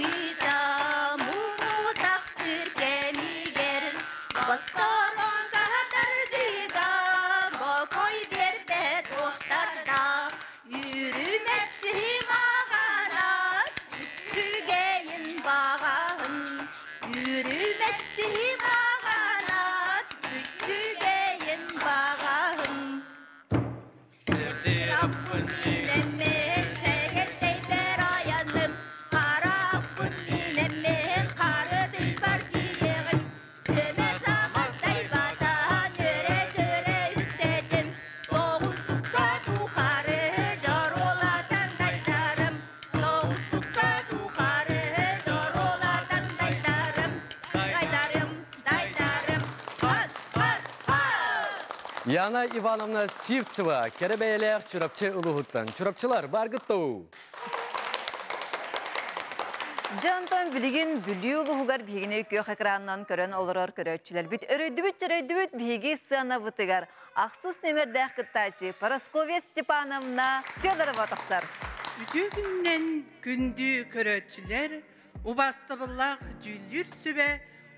Яна Ивановна Сивцева, кэрэ бэйэлээх Чурапчы улууһуттан. Чурапчылар, бааргыт дуу?
Дьэ, онтон билигин Бүлүү улууһугар биһигини күөх экранынан көрөн олорор көрөөччүлэрбит өрөйдүбүт-чөрөйдүбүт биһиги сыанабытыгар ахсыс нөмердээх кыттааччы Парасковья Степановна Федорова тахсар.
Үтүө күнүнэн күндү көрөөччүлэр, убаастабыллаах дьүүллүүр сүбэ,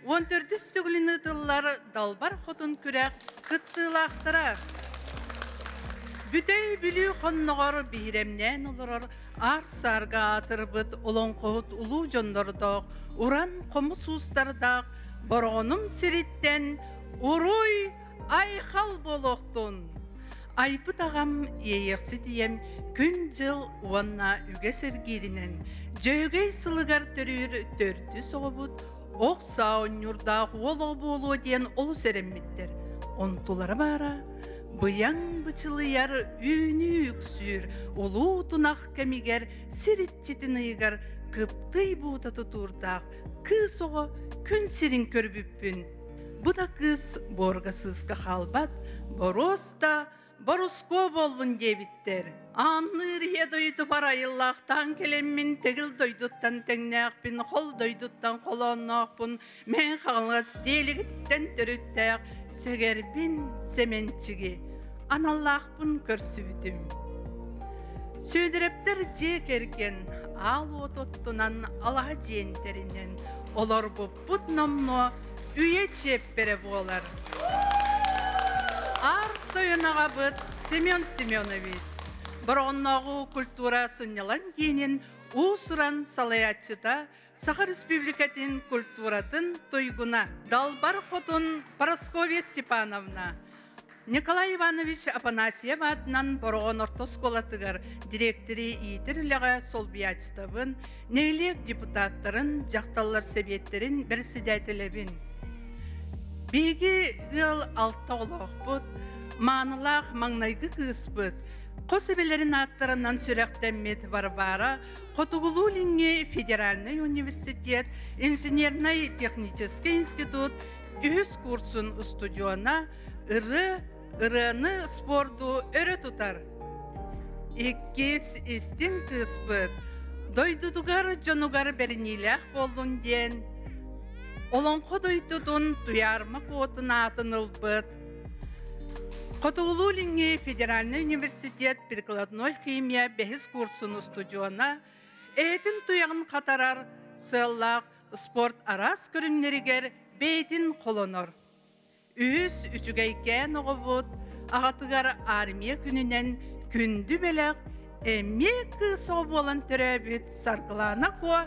14-үс төгүлүн ыытыллар Далбар Хотун күрэх кыттыылаахтара. Бүтэй Бүлүү хонноҕор биһирэмнээн олорор аар саарга аатырбыт олоҥхоһут улуу дьоннордоох, уран хомус уустардаах Бороҕонум сириттэн уруй айхал буолуохтун! Айбыт аҕам Иэйэхсит ийэм күн-дьыл уонна үгэс эргииринэн Дьөһөгөй сылыгар төрүүр төрдүс оҕобут ох саа оонньуурдаах уол оҕо буолуо диэн олус эрэммиттэр. Онтулара баара быйаҥ бычылыйар үүнүү үксүүр улуу тунах кэмигэр сир иччитин ыйыгар кыптый буута тутуурдаах кыыс оҕо күн сирин көрбүппүн. Бу да кыыс буорга сыыска хаалбат, боруос да борускуо буоллун диэбиттэр. Аанныыр ийэ дойдубар айыллаахтаан кэлэммин, тэгил дойдуттан тэҥнээхпин, хол дойдуттан холоонноохпун, мэн хаҥалас диэлигиттэн төрүттээх сэгэрбин Сэмэнчиги аналлаахпын көрсүбүтүм. Сүөдэрэптэр дьиэ кэргэн аал уот оттунан алаһа дьиэн тэринэн олорбуппут номнуо үйэ чиэппэрэ буолар. Аар тойон аҕабыт Семен Семенович Бороҕоннооҕу культура сынньалаҥ киинин уус-уран салайааччыта, Саха Республикатын культуратын туйгуна, Далбар Хотун Парасковья Степановна, Николай Иванович Афанасьев аатынан Бороҕон орто оскуолатыгар дириэктэри иитэр үлэҕэ солбуйааччытабын, нэһилиэк депутаттарын, дьахталлар сэбиэттэрин бэрэссэдээтэлэбин. Биһиги ыал алта оҕолоохпут, маанылаах маҥнайгы кыыспыт, хос эбэлэрин ааттарынан сүрэхтэммит Варвара Хотугулуу-Илиҥҥи федеральнай университет инженернай-техническэй институт үһүс курсун устудьуона, ыры, ырыаны, спорду өрө тутар. Иккис истиҥ кыыспыт дойдутугар дьонугар бэриниилээх буоллун диэн Олоҥхо дойдутун Туйаарма Куотун аатын ылбыт Хотугулуу-Илиҥҥи федеральнай университет прикладной химия бэһис курсун устудьуона, эһэтин туйаҕын хатарар сыаллаах спорт араас көрүҥнэригэр бэйэтин холонор. Үһүс үчүгэйкээн оҕобут аҕатыгар армия күнүнэн күндү бэлэх эмиэ кыыс оҕо буолан төрөөбүт Саргылана Куо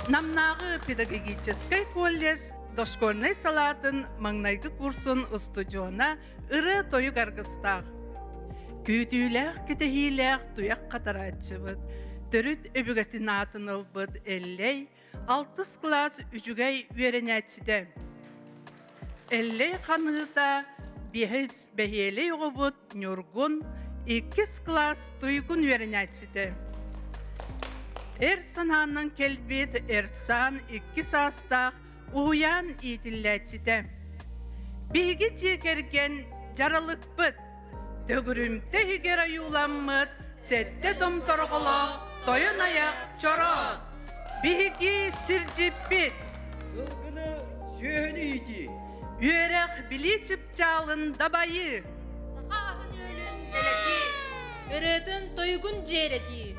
Намнааҕы педагогическай колледж дошкольнай салаатын маҥнайгы курсун устудьуона ырыа-тойук аргыстаах. Күүтүүлээх, кэтэһиилээх туйах хатарааччыбыт, төрүт өбүгэтин аатын ылбыт Эллэй алтыс кылаас үчүгэй үөрэнээччитэ. Эллэй ханыыта биэс бэһиэлэй оҕобут Ньургун иккис кылаас туйгун үөрэнээччитэ. Эр санаанан кэлбит Эрсан икки саастаах уһуйаан иитиллээччитэ. Биһиги дьиэ кэргэн дьаралыкпыт төгүрүмтэ иһигэр ойууламмыт сэттэ томторҕолоох тойон айах чороон. Биһиги сирдьиппит.
Сылгыны сүөһүнү иитии.
Үөрэх билии чыпчаалын дабайыы.
Саха аһын үөлүн дэлэтии. Ырыатын тойугун дьиэрэтии.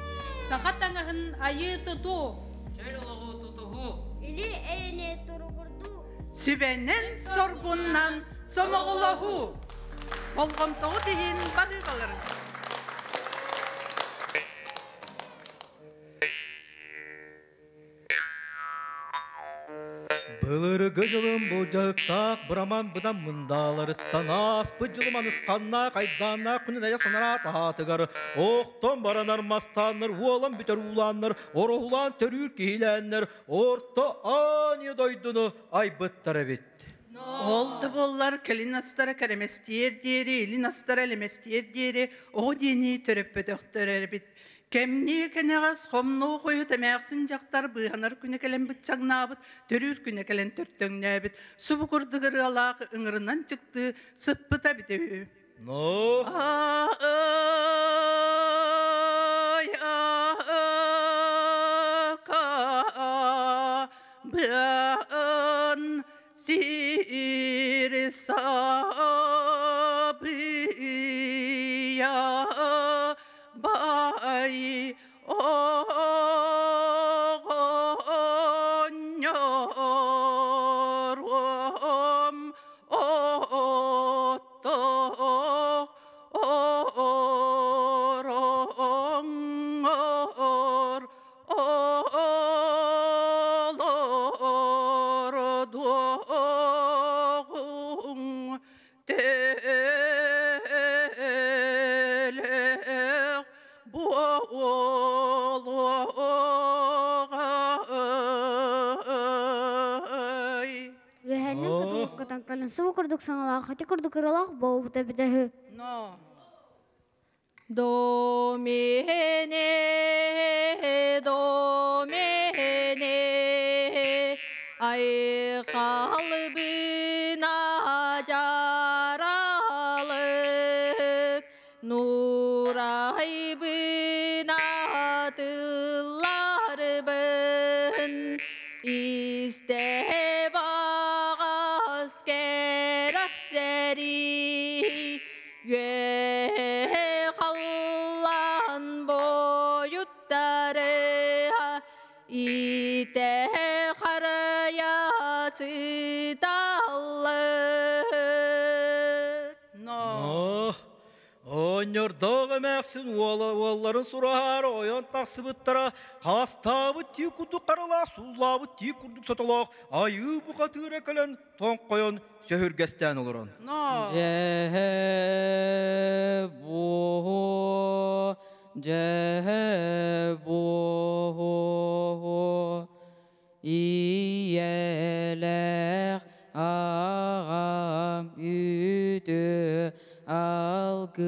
Саха таҥаһын айыы тутуу.
Чөл олоҕу тутуһуу.
Или эйэни туругурдуу.
Сүбэнэн соргуннан сомоҕолоһуу. Болҕомтоҕут иһин барыылаларын.
Былыргы дьылым былдьаһыктаах быраман быдан мындааларыттан ааспыт дьылым анысханнаах айдааннаах күнүн айа санараа таһаатыгар охтон баранар мастааннар уолан бүтэр уулааннар ороһулаан төрүүр киһилээннэр орто аанньа дойдуну айбыттар эбит.
Ол да буоллар кэлин астара кэрэмэстиэр диэри, илин астара элэмэстиэр диэри оҕо диэни төрөппөтөхтөр эбит. Кэмниэ кэнэҕэс хомнуо хойут эмээхсин дьахтар быыһанар күнэ кэлэн быччаҥнаабыт, төрүүр күнэ кэлэн төртөҥнөөбүт, субу курдук ырыалаах ыҥырынан чыктыы сыппыта эбитэ үһү.
Но
Ай быан сир сабыйа бай оҕонньорум оттоох ороҥҥор олордуоҕуҥ төлөх буолуоҕай.
Үөһэннэн кутурук кэлэн субу курдук саҥалаах, ити курдук ыралаах буолбута эбитэ үһү.
Но.
До мене, до мене, айхалбына жаралык, нурайбына тылларбын, исте бағас керахсери, Үөһэ халлаан бойуттары итэ харайа сыталлар.
Но Оонньордоох эмээхсин уола уолларын сураһаары ойон тахсыбыттара хаастаабыт тии курдук харалаах, сууллаабыт тии курдук сотолоох айыы бухатыыра кэлэн тоҥхойон сөһүргэстээн олорон.
Дьэһэ буо, дьэһэ буо, ийэлээх аҕам үтүө алгыскытын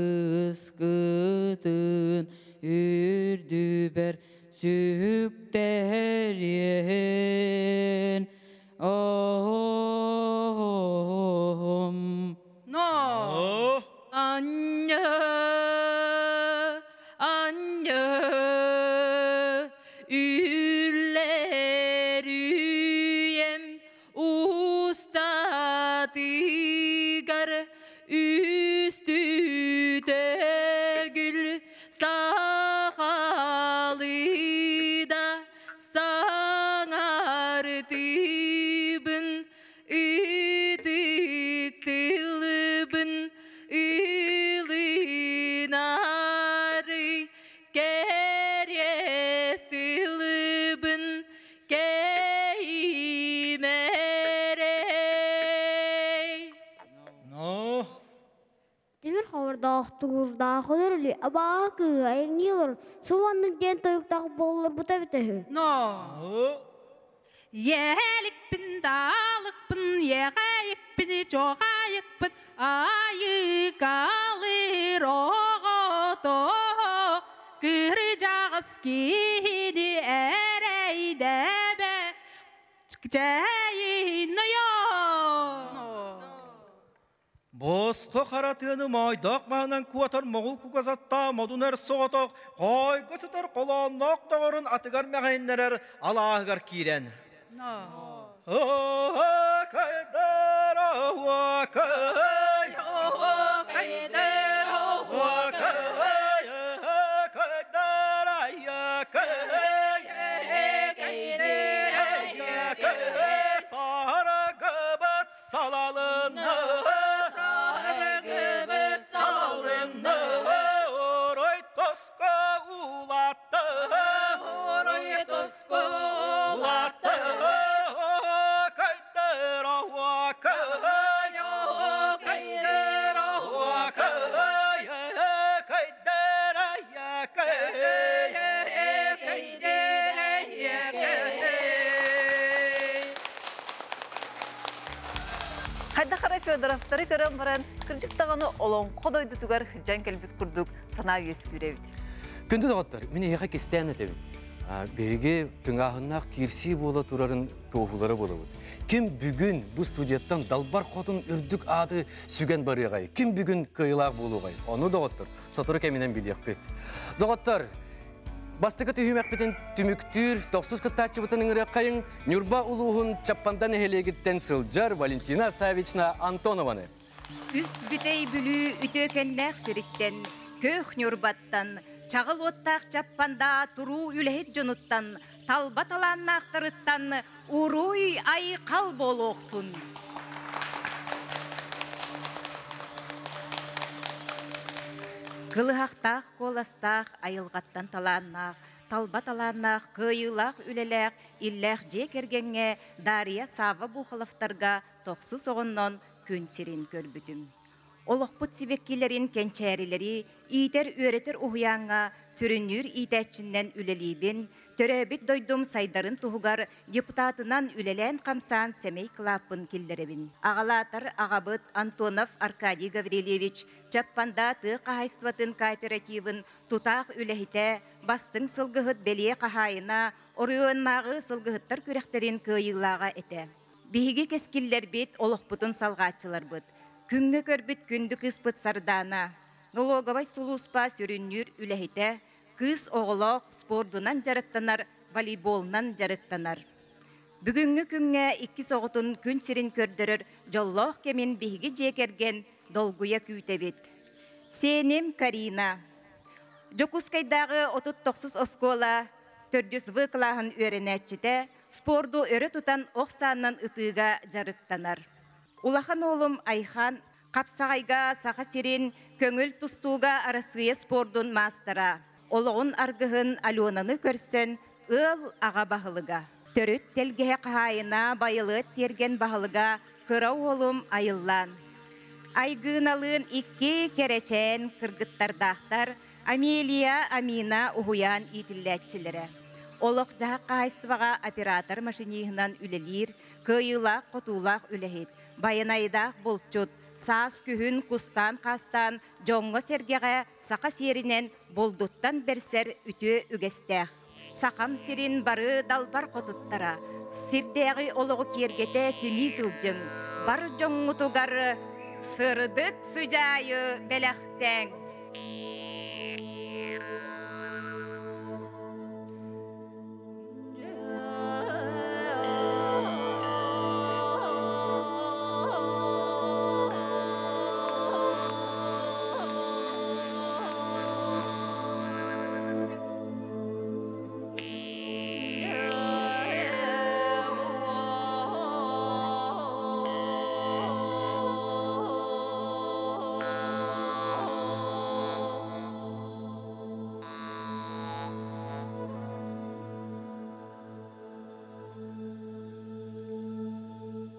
үрдүбэр сүктэриэн. Оһом.
Но.
Анньа, анньа, үллэр үйэм устатыгар үстүтөгүл сахалыда саҥартыбын ытык тылбын ылынары кэриэс тылбын кэйимэрэй.
Но.
Тимир хабардаах тугурдаах өлөрүлү абаа кыыһа эҥниилор субаннык диэн тойуктаах буолларбыта эбитэ үһү.
Но. Еликпин даалыкпын, еғайыкпин, жоғайыкпын, айыкалыр оғото, кыржағыз киһини эрэйдэбэ, чэйин ойо.
Босхо харатыаны моойдоох маһынан куотар моҕул кугасаттаа модун эр соҕотох хоойго сытар холоонноох доҕорун атыгар мэҕэйиннэрэр алааһыгар киирэн. Сарагыбыт салалыны,
Сарагыбыт салалыны,
орой тоско улатты,
орой тоско улатты,
кайдыр ауакай,
кайдыр
ауакай, кайдыр аякай,
кайдыр аякай.
Хайда хара Федоровтары көрөн баран, кырдьык даҕаны олоҥхо дойдутугар сылдьан кэлбит курдук санаа үөскүүр эбит.
Күндү доҕоттор, мин эһиэхэ кистээн этэбин. Биһиги тыҥааһыннаах киирсии буола турарын туоһулара буолабыт. Ким бүгүн бу студияттан далбар хотун үрдүк ааты сүгэн барыаҕай? Ким бүгүн кыайыылаах буолуоҕай? Ону доҕоттор, сотору кэминэн билиэхпит. Доҕоттор, бастакы түһүмэхпитин түмүктүүр тохсус кыттааччыбытын ыҥырыаххайыҥ Ньурба улууһун Чаппанда нэһилиэгиттэн сылдьар Валентина Савична Антонованы.
Үс бүтэй Бүлүү үтүөкэннээх сириттэн, Көөх Ньурбаттан, чаҕыл уоттаах Чаппанда туруу үлэһит дьонуттан, талба талааннаахтарыттан уруй айхал буолуохтун! Кылыһахтаах куоластаах, айылҕаттан талааннаах, талба талааннаах, кыайыылаах үлэлээх, иллээх дьиэ кэргэҥҥэ Дария Савва Бухоловтарга тохсус оҕоннон күн сирин көрбүтүм. Олохпут сибэккилэрин кэнчээрилэри иитэр-үөрэтэр уһуйааҥҥа сүрүннүүр иитээччиннэн үлэлиибин, төрөөбүт дойдум сайдарын туһугар депутатынан үлэлээн-хамсаан сэмэй кылааппын киллэрэбин. Аҕалаатар аҕабыт Антонов Аркадий Гаврильевич Чаппанда тыа хаһаайыстыбатын кооперативын тутаах үлэһитэ, бастыҥ сылгыһыт бэлиэ хаһаайына, оройуоннааҕы сылгыһыттар күрэхтэрин кыайыылааҕа этэ. Биһиги кэскиллэрбит, олохпутун салҕааччыларбыт. Күҥҥэ көрбүт күндү кыыспыт Сардаана, налоговай сулууспа сүрүннүүр үлэһитэ, кыыс оҕолоох спордунан дьарыктанар, волейболунан дьарыктанар. Бүгүҥҥү күҥҥэ иккис оҕотун күн сирин көрдөрөр дьоллоох кэмин биһиги дьиэ кэргэн долгуйа күүтэбит. Сиэним Карина. Дьокуускайдааҕы 39 оскуола төрдүс В кылааһын үөрэнээччитэ, спорду өрө тутан ох сааннан ытыыга дьарыктанар. Улахан уолум Айхан хапсаҕайга Саха сирин көҥүл тустууга Арассыыйа спордун маастара. Олоҕун аргыһын Аленаны көрсөн ыал аҕа баһылыга. Төрүт тэлгэһэ хаһаайына Байылыат тиэргэн баһылыга кыра уолум Айыллаан. Айгыыналыын икки кэрэчээн кыргыттардаахтар Амелия, Амина уһуйаан иитиллээччилэрэ. Олох-дьаһах хаһаайыстыбаҕа оператор машиниһынан үлэлиир, кыайыылаах-хотуулаах үлэһит, байанайдаах булчут, саас күһүн кустаан-хаастаан дьоҥҥо-сэргэҕэ саха сиэринэн булдуттан бэрсэр үтүө үгэстээх. Сахам сирин бары далбар хотуттара, сирдээҕи олоҕу киэргэтэ симии сылдьыҥ, бар дьоҥҥутугар сырдык сыдьаайы бэлэхтээҥ.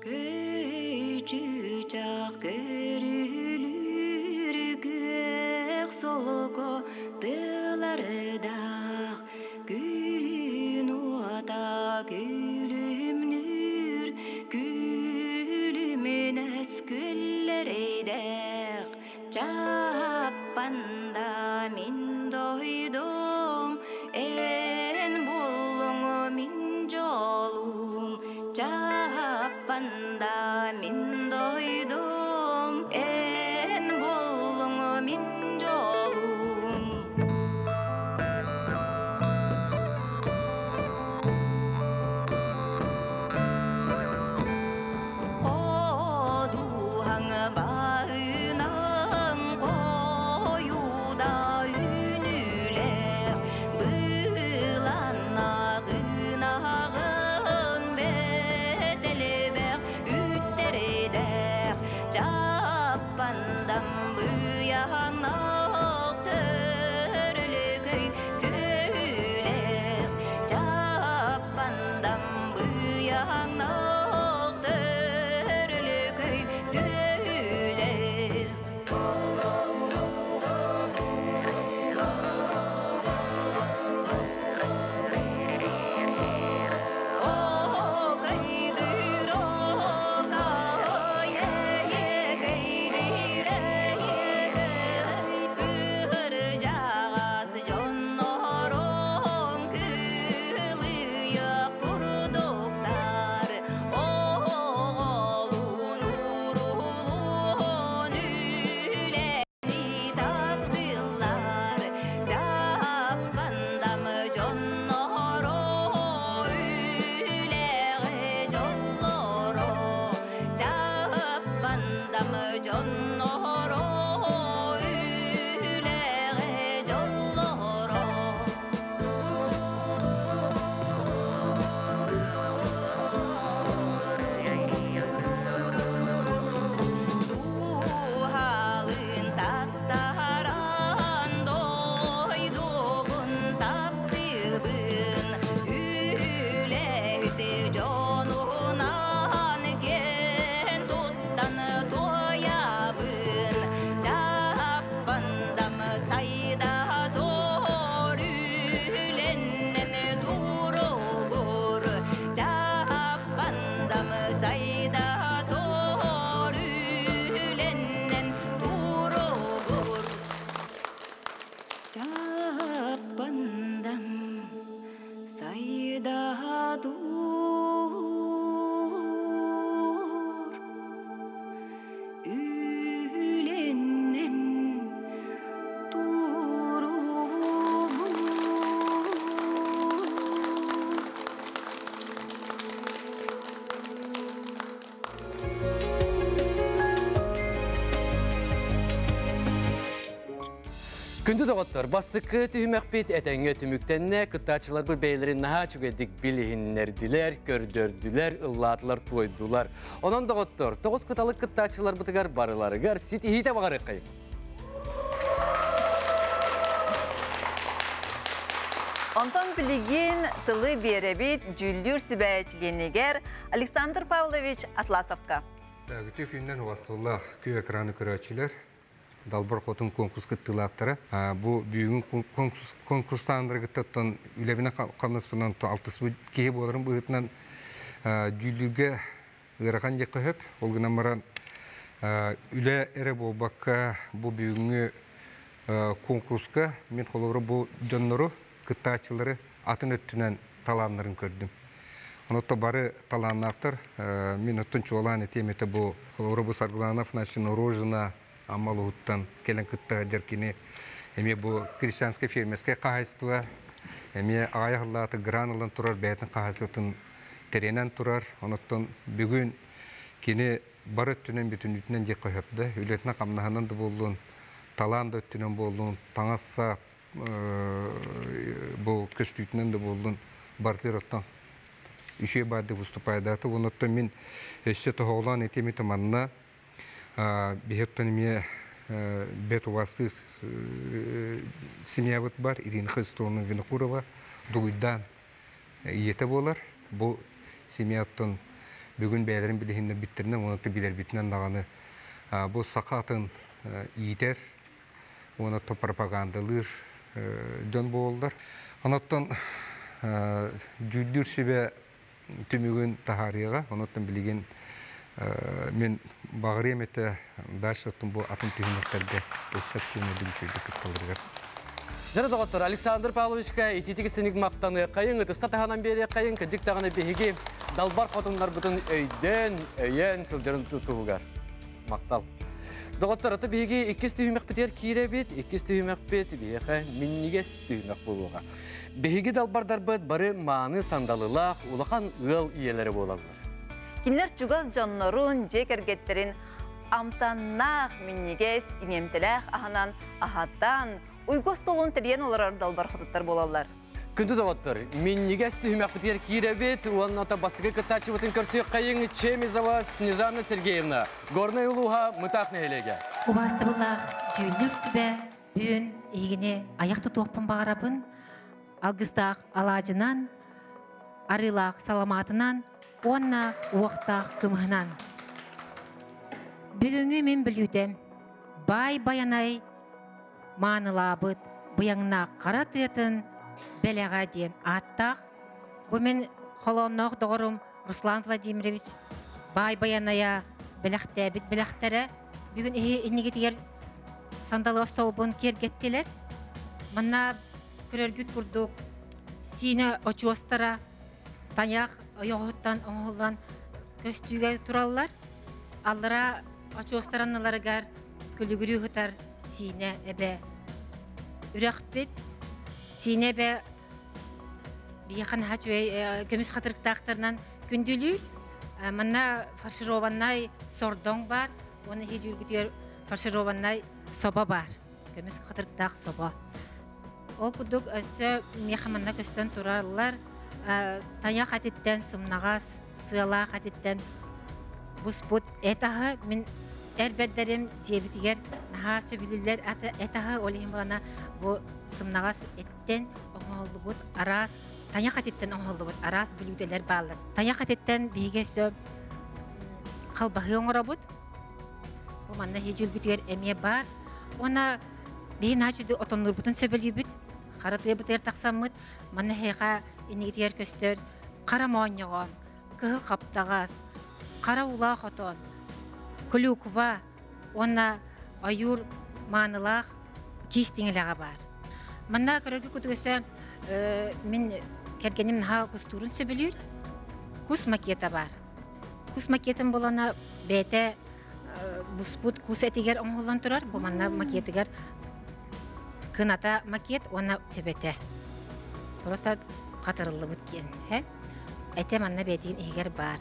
Көй чыычаах көрүлүүр күөх солко тыалардаах күн уота күлүмнүүр күлүмүнэс күллэрдээх Чаппанда мин дойдум эн буоллуҥ мин дьолум Чаппанда мин дойдум эн буоллуҥ мин дьолум. Сайда тур Үленнен
Күндү доҕоттор, бастакы түһүмэхпит этэҥҥэ түмүктэннэ, кыттааччыларбыт бэйэлэрин наһаа үчүгэйдик билиһиннэрдилэр, көрдөрдүлэр, ыллаатылар, туойдулар. Онон доҕоттор, тоҕус кыталык кыттааччыларбытыгар барыларыгар ситиһиитэ баҕарыаххайыҥ.
Онтон билигин тылы биэрэбит дьүүллүүр сүбэ чилиэнигэр Александр Павлович Атласовка.
Үтүө күнүнэн убастабыллаах күө экраны көрөөччүлэр, Далбар Хотун конкурс кыттыылаахтара. Бу бүгүн конкурсааннаргыттан үлэбинэ хамнаспынан алтыспыт киһи буоларым быһыытынан дьүүллүүргэ ыарахан диэххэ сөп. Ол гынан баран үлэ эрэ буолбакка бу бүгүҥҥү конкурска мен холобура бу дьоннору кыттааччылары атын өттүнэн талааннарын көрдүм. Онотто бары талааннаахтар. Мин оттон чуолаан этиэм этэ бу холобура бу Саргылана Афанасьевна Рожина Амма улууһуттан кэлэн кытта сылдьар кини эмиэ бу крестьянскай фермерскэй хаһаайыстыба эмиэ аҕай аһыллааты гран ылан турар бэйэтин хаһаайыстыбатын тэринэн турар. Оноттон бүгүн кини бары өттүнэн бүтүннүүтүнэн диэххэ сөп да үлэтинэн хамнаһынан да буоллун, талаан да өттүнэн буоллун, таҥас-сап бу көстүүтүнэн да буоллун барытыгар оттон үчүгэй баардык выступайдаата. Онуттан мин өссө тоһоҕолоон этиэм этэ манна биһиэттэн эмиэ бэт убаастыыр семьябыт бар Ирина Христовна Винокурова Дугуйдаан ийэтэ буолар. Бу семьяттан бүгүн бэйэлэрин билиһиннэрбиттэринэн уонна билэрбитинэн даҕаны бу саха атын иитэр уонна пропагандалыыр дьон буолаллар. Онуттан дьүүллүүр сүбэ түмүгүн таһаарыаҕа. Онуттан билигин мин баҕарыам этэ дальше оттон бу атын түһүмэхтэргэ өссө активнай билсэргэ кытталларыгар.
Дьэ доҕоттор, Александр Павловичка итиитик истиник махтаныаххайыҥ, ытыста таһынан биэриэххэйиҥ, кырдьык даҕаны биһиги далбар хотуннарбытын өйдөөн, өйөөн сылдьарын туһугар. Махтал. Доҕоттор, аты биһиги иккис түһүмэхпитигэр киирэбит, иккис түһүмэхпит биһиэхэ минньигэс түһүмэх буолуоҕа. Биһиги далбардарбыт бары мааны сандалылаах улахан ыал ийэлэрэ буолаллар.
Кинилэр чугас дьоннорун, дьиэ кэргэттэрин амтаннаах, минньигэс, иҥэмтэлээх аһынан аһатан, уйгу остуолун тэрийэн олорор далбар хотуттар буолаллар.
Күндү доҕоттор, минньигэс түһүмэхпитигэр киирэбит уонна бастакы кыттааччыбытын көрсүөххэйиҥ Чемизова Снежана Сергеевна, Горнай улууһа Мытаах нэһилиэгэ.
Убаастабыллаах дьүүллүүр сүбэ бүгүн эһигини айах тутуохпун баҕарабын. Алгыстаах алаадьынан, арыылаах саламаатынан уонна уохтаах кымыһынан. Бүгүҥҥү мин бүлүүдэм баай байанай маанылаабыт быйаҥнаах хара тыатын бэлэҕэ диэн ааттаах. Бу мин холоонноох доҕорум Руслан Владимирович баай байанайа бэлэхтээбит бэлэхтэрэ бүгүн иннигитигэр сандалы остуолбун киэргэттилэр. Манна көрөргүт курдук сиинэ очуостара тайах ойоҕоһуттан оҥоһуллан көстүүгэ тураллар. Аллара очуостар анныларыгар күлүгүрүү сытар Сиинэ эбэ үрэхпит. Сиинэ эбэ биһиэхэ наһаа үчүгэй көмүс хатырыктаахтарынан күндүлүүр. Манна фаршированнай сордоҥ баар уонна иһи дьүүлгүтүгэр фаршированнай собо баар. Көмүс хатырыктаах собо. Ол курдук өссө миэхэ манна көстөн тураллар тайах этиттэн сымнаҕас, сыалаах этиттэн буспут эт аһы мин эр бэрдэрим дьиэбитигэр наһаа сөбүлүүллэр эт аһы ол иһин булана бу сымнаҕас эттэн оҥоһуллубут араас тайах этиттэн оҥоһуллубут араас бүлүүдэлэр бааллар. Тайах этиттэн биһиги өссө халбаһыы оҥоробут. Бу манна иһи эмиэ баар. Уонна биһи наһаа үчүгэй отоннуурбутун сөбүлүүбүт. Хара тыабытыгар тахсаммыт манна эһиэхэ иннигитигэр көстөр хара моонньоҕон, кыһыл хаптаҕас, хара уулаах отон, клюква уонна ойуур маанылаах киис тиҥилэҕэ баар. Манна көрөргө кутугөсө мин Кэргэним наһаа кустуурун сөбүлүүр. Кус макета баар. Кус макетын булана бэйэтэ буспут кус этигэр оҥоһуллан турар. Бу манна макетыгар кыната макет уонна төбөтө. Просто хатырыллыбыт киэн. Этэ манна бэйэтин иһигэр баар.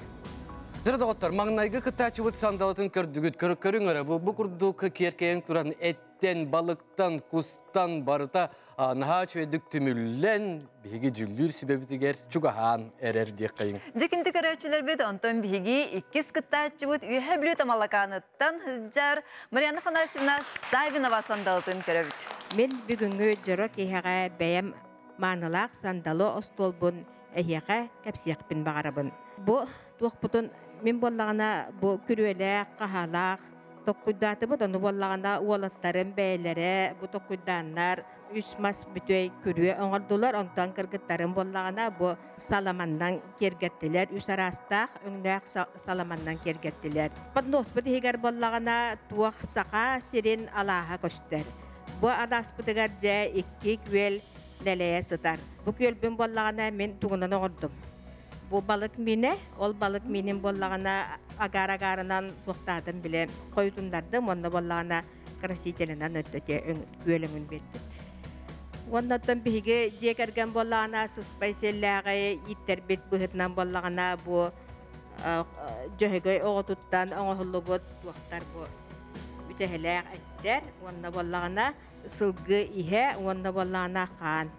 Дьэ доҕоттор, маҥнайгы кыттааччыбыт сандалытын көрдүгүт. Көрүҥ эрэ, бу курдук киэркэйэн туран эттэн, балыктан, кустан барыта наһаа үчүгэйдик түмүллэн, биһиги дьүллүүр сүбэбитигэр чугаһаан эрэр диэххэйиҥ.
Дьикинти көрөөччүлэрбит, онтон биһиги иккис кыттааччыбыт Үөһэ Бүлүү Тамалакааныттан сылдьар Марианна Афанасьевна Саввинова сандалытын көрөбүт.
Мин бүгүҥҥү дьоро киэһэҕэ бэйэм маанылаах сандалы остуолбун эһиэхэ кэпсиэхпин баҕарабын. Бу туохпутун мин буоллаҕына бу күрүөлээх, хаһаалаах токкуйдаатыбыт, ону буоллаҕына уолаттарым бэйэлэрэ бу токкуйдааннар үс мас бүтүөй күрүө оҥордулар, онтон кыргыттарым буоллаҕына бу саламаннан киэргэттилэр, үс араастаах өҥнөөх саламаннан киэргэттилэр. Подноспут иһигэр буоллаҕына туох саха сирин алааһа көстөр. Бу алааспытыгар дьэ икки күөл нэлэйэ сытар. Бу күөлбүн буоллаҕына мин тугунан оҥордум. Бу балык минэ, ол балык минин буоллаҕына агар-агарынан туохтаатым билэ хойутуннардым, уонна буоллаҕына красителинэн өттөтө күөл өҥүн биэрдим. Уоннаттан биһиги дьиэ кэргэн буоллаҕына сыспай сиэллээҕи ииттэрбит быһыытынан буоллаҕына бу дьөһөгөй оҕотуттан оҥоһуллубут туохтар бу үтэһэлээх эттэр уонна буоллаҕына сылгы иһэ уонна буоллаҕына хаан.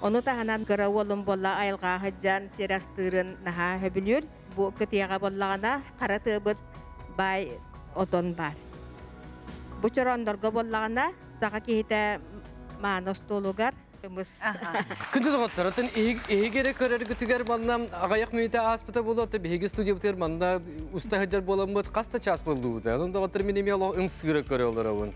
Ону таһынан кыра уолум буолла айылҕа сылдьан сир астыырын наһаа сөбүлүүр. Бу кытыйаҕа буоллаҕына хара тыабыт баай отон баар. Бу чорооннорго буоллаҕына саха киһитэ мааны остуолугар кымыс.
Күндү доҕоттор, оттон иһиги эрэ көрөргүтүгэр манна аҕыйах мүнүүтэ ааспыта буолуо, оттон биһиги студиябытыгар манна уста сылдьар буоламмыт хас да чаас буоллубут. Онон доҕоттор мин эмиэ олох ымсыыра көрө олоробун.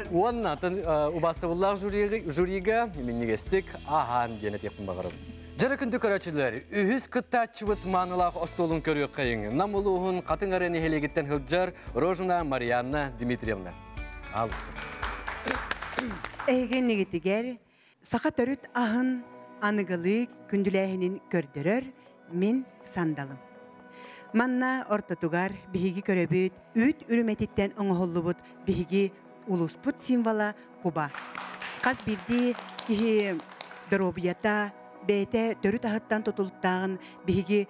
Уонна атын убаастабыллаах жюрига минньигэстик аһаан диэн этиэхпин баҕарабын. Дьара күндү көрөөччүлэр, үһүс кыттааччыбыт маанылаах остуолун көрүөххэйиҥ. Нам улууһун Хатыҥ Ары нэһилиэгиттэн сылдьар Рожина Марианна Дмитриевна. Аалыстым.
Эһигиннигитигэр саха төрүт аһын аныгылыы күндүлээһинин көрдөрөр мин сандалым. Манна ортотугар биһиги көрөбүт үүт үрүмэтиттэн оҥоһуллубут биһиги улууспут символа куба. Хас биирдии киһи доруобуйата бэйэтэ төрүт аһыттан тутулуктааҕын биһиги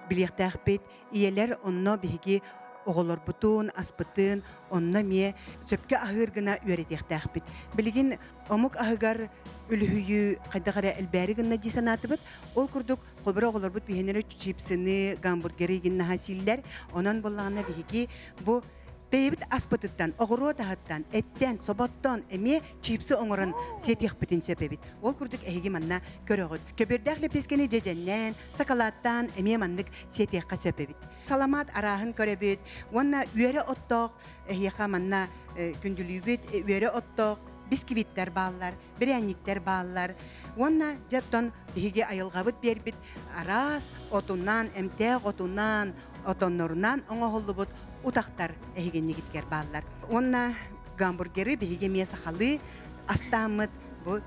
билиэхтээхпит. Ийэлэр онно биһиги оҕолорбутун, аспытын онно эмиэ сөпкө аһыыр гына үөрэтиэхтээхпит. Билигин омук аһыгар үлүһүйүү хайдах эрэ элбээри гынна дии санаатыбыт. Ол курдук холборо оҕолорбут биһиэннэрэ чипсыны, гамбургеры гиннаһа сииллэр. Онон буоллаҕына биһиги бу бэйэбит аспытыттан, оҕуруот аһыттан, эттэн, соботтон эмиэ чипсы оҥорон сиэтиэхпитин сөп эбит. Ол курдук эһиги манна көрөҕүт. Көбүөрдээх лэппиэскэни дьэдьэннээн, сакалааттаан эмиэ маннык сиэтиэххэ сөп эбит. Саламаат арааһын көрөбүт уонна үөрэ оттоох эһиэхэ манна күндүлүүбүт үөрэ оттоох бисквиттэр бааллар, бирээнньиктэр бааллар. Уонна дьэ оттон биһиги айылҕабыт биэрбит араас отунан, эмтээх отунан, отоннорунан оҥоһуллубут утахтар эһигиннигитгэр бааллар. Уонна гамбургеры биһиги эмиэ сахалыы астааммыт бу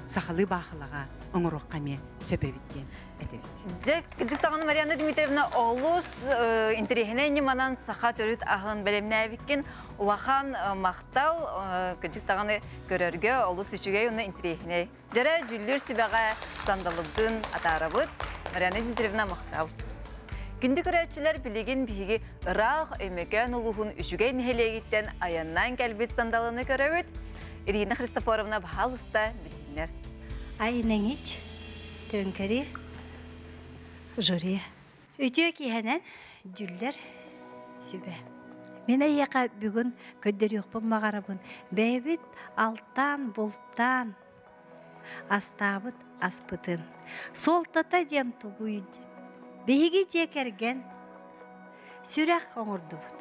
сахалыы баахылаҕа оҥоруохха эмиэ сөп эбит диэн этэбит.
Дьэ, кырдьык Марьяна Дмитриевна олус интэриэһинэй ньыманан саха төрүт аһын бэлэмнээбиккин улахан махтал кырдьык даҕаны көрөргө олус үчүгэй уонна интэриэһинэй. Дьэрэ дьүллүүр сүбэҕэ сандалыбытын атаарабыт. Марьяна Дмитриевна махтал. Күндү көрөөччүлэр билигин биһиги ыраах Өймөкөөн улууһун үчүгэй нэһилиэгиттэн айаннаан кэлбит сандалыны көрөбүт. Ирина Христофоровна баһаалыста билиһиннэр.
Айнеңич, төҥкөри, жюри. Үтүө киһэнэн дьүллэр сүбэ. Мин эйиэхэ бүгүн көрдөрүөхпүн баҕарабын. Бэйэбит алтаан, бултаан астаабыт аспытын. Суолтата диэн тугуй? Биһиги дьиэ кэргэн сүрэх оҥордубут.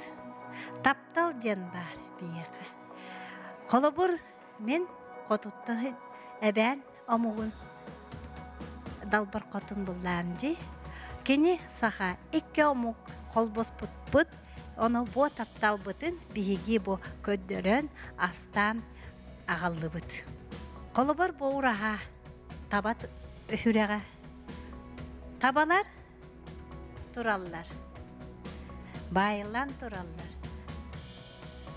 Таптал диэн баар биһиэхэ. Холобур, мин хотуттан эбээн омугун далбар хотун буллаан дии. Кини саха икки омук холбоспуппут, ону бу тапталбытын биһиги бу көрдөрөн, астаан аҕаллыбыт. Холобур, бу ураһа таба Үрэҕэ. Табалар тураллар. Баайыллан тураллар.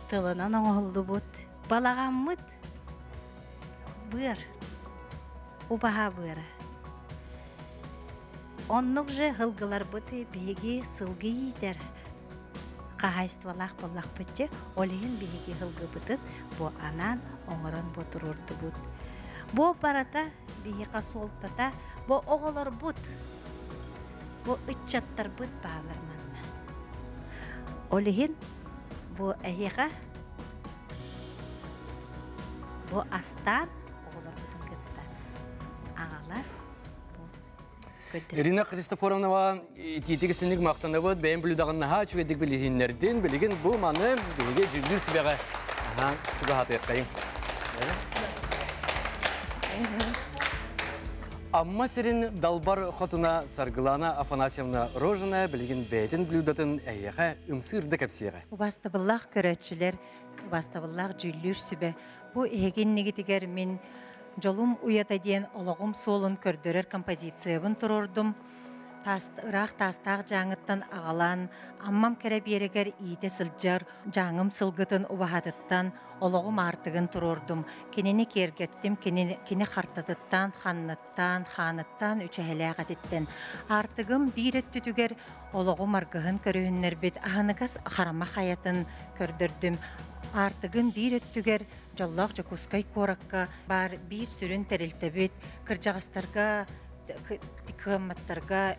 Тылынан оҥоһуллубут балаҕаммыт быар. Убаһа быара. Оннук же һылгыларбыт биһиги сылгы иитэр хаһаайыстыбалаах буоллахпытчы, ол иһин биһиги һылгыбытын бу анаан оҥорон бу туруордубут. Бу барыта биһиэхэ суолтата бу оҕолорбут, бу ыччаттарбыт баалар манна. Ол иһин бу эһиэхэ бу астаан оҕолорбутун кытта аҕалар
Ирина Христофоровнава итиитик истинник мактанабыт, бэйэм бүлүдаҕын наһаа үчүгэйдик билиһиннэрдин, билигин бу маны биһиги дьүллүүр сүбэҕэ чугаһатыаххайыҥ. Амма сирин далбар хотуна Саргылана Афанасьевна Рожина билигин бэйэтин блюдатын эйиэхэ ымсыырда кэпсиэҕэ.
Убаастабыллаах көрөөччүлэр, убаастабыллаах дьүүллүүр сүбэ, бу эһиги иннигитигэр мин Дьолум уйата диэн олоҕум суолун көрдөрөр композициябын туруордум. Таас, ыраах таастаах дьааҥыттан аҕалан, Аммам кэрэ биэрэгэр иитэ сылдьар дьааҥым сылгытын убаһатыттан олоҕум аартыгын туруордум. Кинини киэргэттим, кини, кини хартатыттан, ханныттан, хааныттан, үчэһэлээх этиттэн. Аартыгым биир өттүтүгэр олоҕум аргыһын көрүһүннэрбит аһыныгас харама хайатын көрдөрдүм. Аартыгым биир өттүгэр Дьоллоох Дьокуускай куоракка баар биир сүрүн тэрилтэбит кырдьаҕастарга, кыамматтарга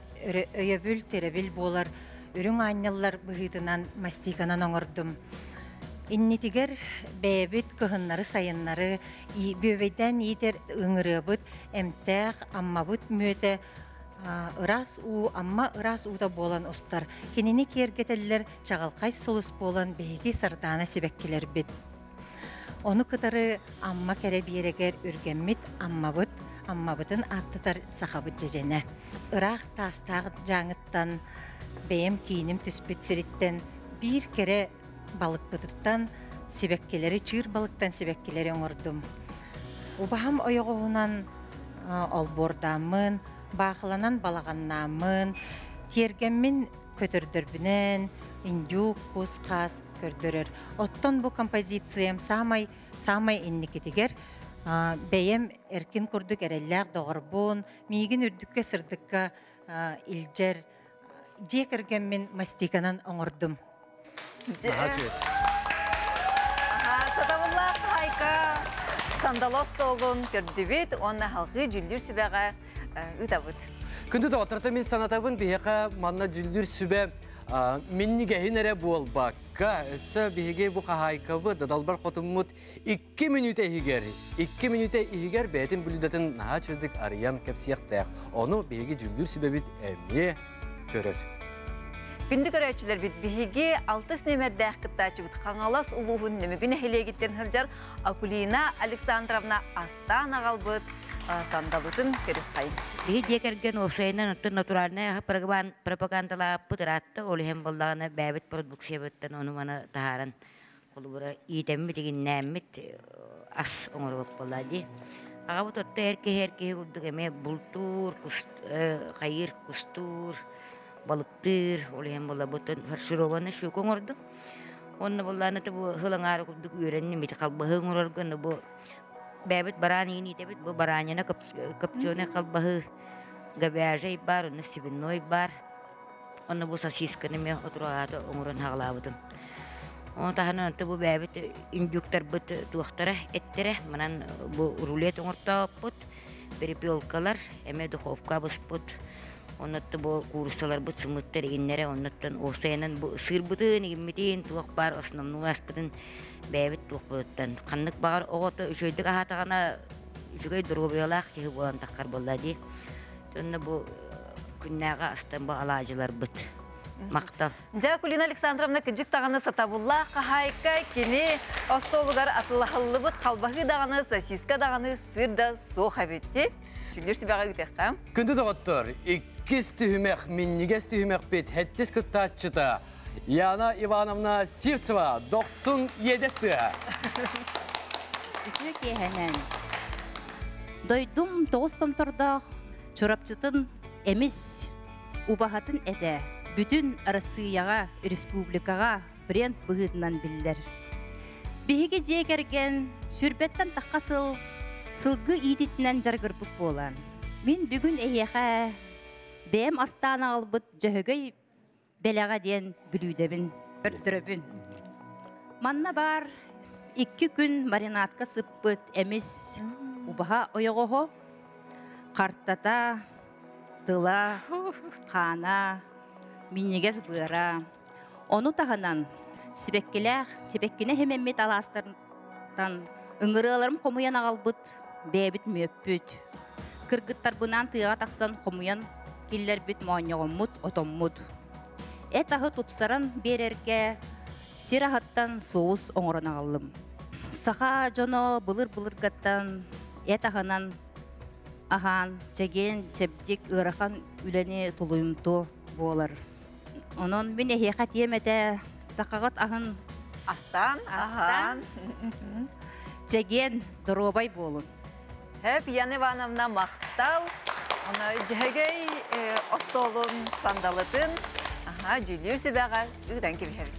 өйөбүл, тирэбил буолар үрүҥ аанньаллар быһыытынан мастиканан оҥордум. Иннитигэр бэйэбит кыһыннары-сайыннары бүөбэйдээн иитэр ыҥырыабыт эмтээх Аммабыт мүөтэ ыраас уу, Амма ыраас уута буолан устар. Кинини киэргэтэллэр чаҕылхай сулус буолан биһиги сардаана сибэккилэрбит. Ону кытары Амма кэрэ биэрэгэр үргэммит Аммабыт, Аммабытын ааттатар сахабыт дьэдьэнэ. Ыраах таастаах дьааҥыттан бэйэм кииним түспүт сириттэн биир кэрэ балыкпытыттан сибэккилэри, чыыр балыктан сибэккилэри оҥордум. Убаһам ойоҕоһунан олбуордааммын, баахыланан балаҕаннааммын, тиэргэммин көтөрдөрбүнэн, индюк, кус-хаас көрдөрөр. Оттон бу композициям саамай саамай инникитигэр бэйэм эркин курдук эрэллээх доҕорбун, миигин үрдүккэ сырдыкка илдьэр дьиэ кэргэммин мастиканан оҥордум.
Сатабыллаах хаһайка сандалы остуолун көрдүбүт уонна халҕыы дьүллүүр сүбэҕэ ыытабыт.
Күндү доҕотторто мин санатабын биһиэхэ манна дьүллүүр сүбэ миннигэһин эрэ буолбакка, өссө биһиги бу хаһаайкабыт, далбар хотуммут 2 мүнүүтэ иһигэр, 2 мүнүүтэ иһигэр бэйэтин бүлүүдэтин наһаа үчүгдүк арыйан кэпсиэхтээх. Ону биһиги дьүллүүр сүбэбит эмиэ көрөр.
Күндү көрөөччүлэрбит биһиги алтыс нүөмэрдээх кыттааччыбыт Хаҥалас улууһун Нөмүгү нэһилиэгиттэн сылдьар Акулина Александровна астаан аҕалбыт сандалытын көрүөххэйин.
Биһи дьиэ кэргэн уопсайынан оттон натуральнай аһы пропагандалааппыт ыраатта, ол иһин буоллаҕына бэйэбит продукциябыттан ону-маны таһааран холобура иитэммит, игиннээммит ас оҥоробут буоллаа дии. Аҕабыт отто эр киһи эр киһи курдук эмиэ бултуур, хайыыр, кустуур, балыктыыр, ол иһин буолла бутун фаршированный щука оҥордум. Онно буоллаана бу сыл аҥаара курдук үөрэнним ити халбаһы оҥорорго, но бу бэйэбит бараан иин иитэбит, бу бараанина копченый халбаһы говяжий бар, онно свиной бар. Онно бу сосисканы эмиэ отураата оҥорон хаҕалаабытым. Ону таһынан онто бу бэйэбит индюктарбыт туохтара эттэрэ, манан бу рулет оҥортооппут, перепелкалар, эмиэ духовка буспут. Оннотто бу кууруссаларбыт сымыттар игиннэрэ, оннуттан уопсайынан бу сыырбытын, игиммитин, туох баар основной аспытын бэйэбит туохпутуттан ханнык баҕар оҕото үчүгэйдик аһаатаҕына үчүгэй доруобуйалаах киһи буолан таххар буолла дии. Онно бу күннээҕи астан бу алаадьыларбыт. Махтал.
Дьэ, Акулина Александровна кыдьык даҕаны сатабыллаах хаһаайка кини остуолугар атылаһыллыбыт халбаһыы даҕаны, сосиска даҕаны, сыр да суох эбит дии. Күндүр сүбэҕэ ыытыахха.
Күндү доҕоттор, иккис түһүмэх, минньигэс түһүмэхпит хэттис кыттааччыта Яна Ивановна Сивцева, дохсун иэдэс тыаһа.
Үтүө киэһэнэн. Дойдум тоҕус томтордоох. Чурапчытын эмис убаһатын этэ бүтүн Арассыыйаҕа, республикаҕа бренд быһыытынан биллэр. Биһиги дьиэ кэргэн сүүрбэттэн тахха сыл сылгы иититинэн дьарыгырбыт буолан, мин бүгүн эһиэхэ бэйэм астаан аҕалбыт Дьөһөгөй бэлэҕэ диэн бүлүүдэбин көрдөрөбүн. Манна баар икки күн маринадка сыппыт эмис убаһа ойоҕоһо, хартата, тыла, хаана, минньигэс быара. Ону таһынан сибэккилээх, сибэккинэ химэммит алаастартан ыҥырыаларым хомуйан аҕалбыт бэйэбит мүөппүт. Кыргыттарбынаан тыаҕа тахсан хомуйан киллэрбит моонньоҕоммут, отоммут. Эт аһы тупсаран биэрэргэ сир аһыттан соус оҥорон аҕаллым. Саха дьоно былыр-былыргаттан эт аһынан аһаан, чэгиэн, чэбдик, ыарахан үлэни тулуйумтуо буолар. Онон мин эһиэхэ этиэм этэ, сахаҕыт аһын
астаан, аһаан,
чэгиэн, доруобай буолун.
Хөп, Яна Ивановна махтал. Оны дьөһөгөй остуолун сандалытын аха дьүүллүүр сүбэҕэ ыытан кэбиһэбит.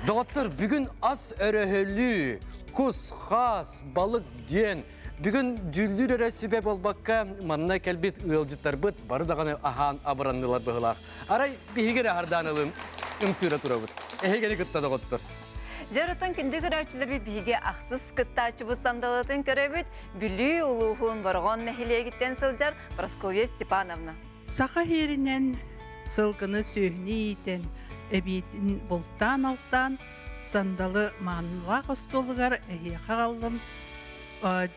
Доҕоттор, бүгүн ас өрөһөлүү, кус, хаас, балык диэн бүгүн дьүүллүүр эрэ сүбэ буолбакка, манна кэлбит ыалдьыттарбыт бары даҕаны аһаан абыраннылар быһылаах. Арай биһиги эрэ хардаан ылын ымсыыра турабыт. Эһигини кытта доҕоттор.
Дьарытан күндү көрөөччүлэрбит биһиги ахсыс кыттааччыбыт сандалытын көрөбүт. Бүлүү улууһун Бороҕон нэһилиэгиттэн сылдьар Прасковья Степановна.
Саха иһиринэн сылгыны сүөһүнү иитэн, эбиитин бултаан-алтаан сандалы маанылаах остуолугар эһиэхэ аҕаллым.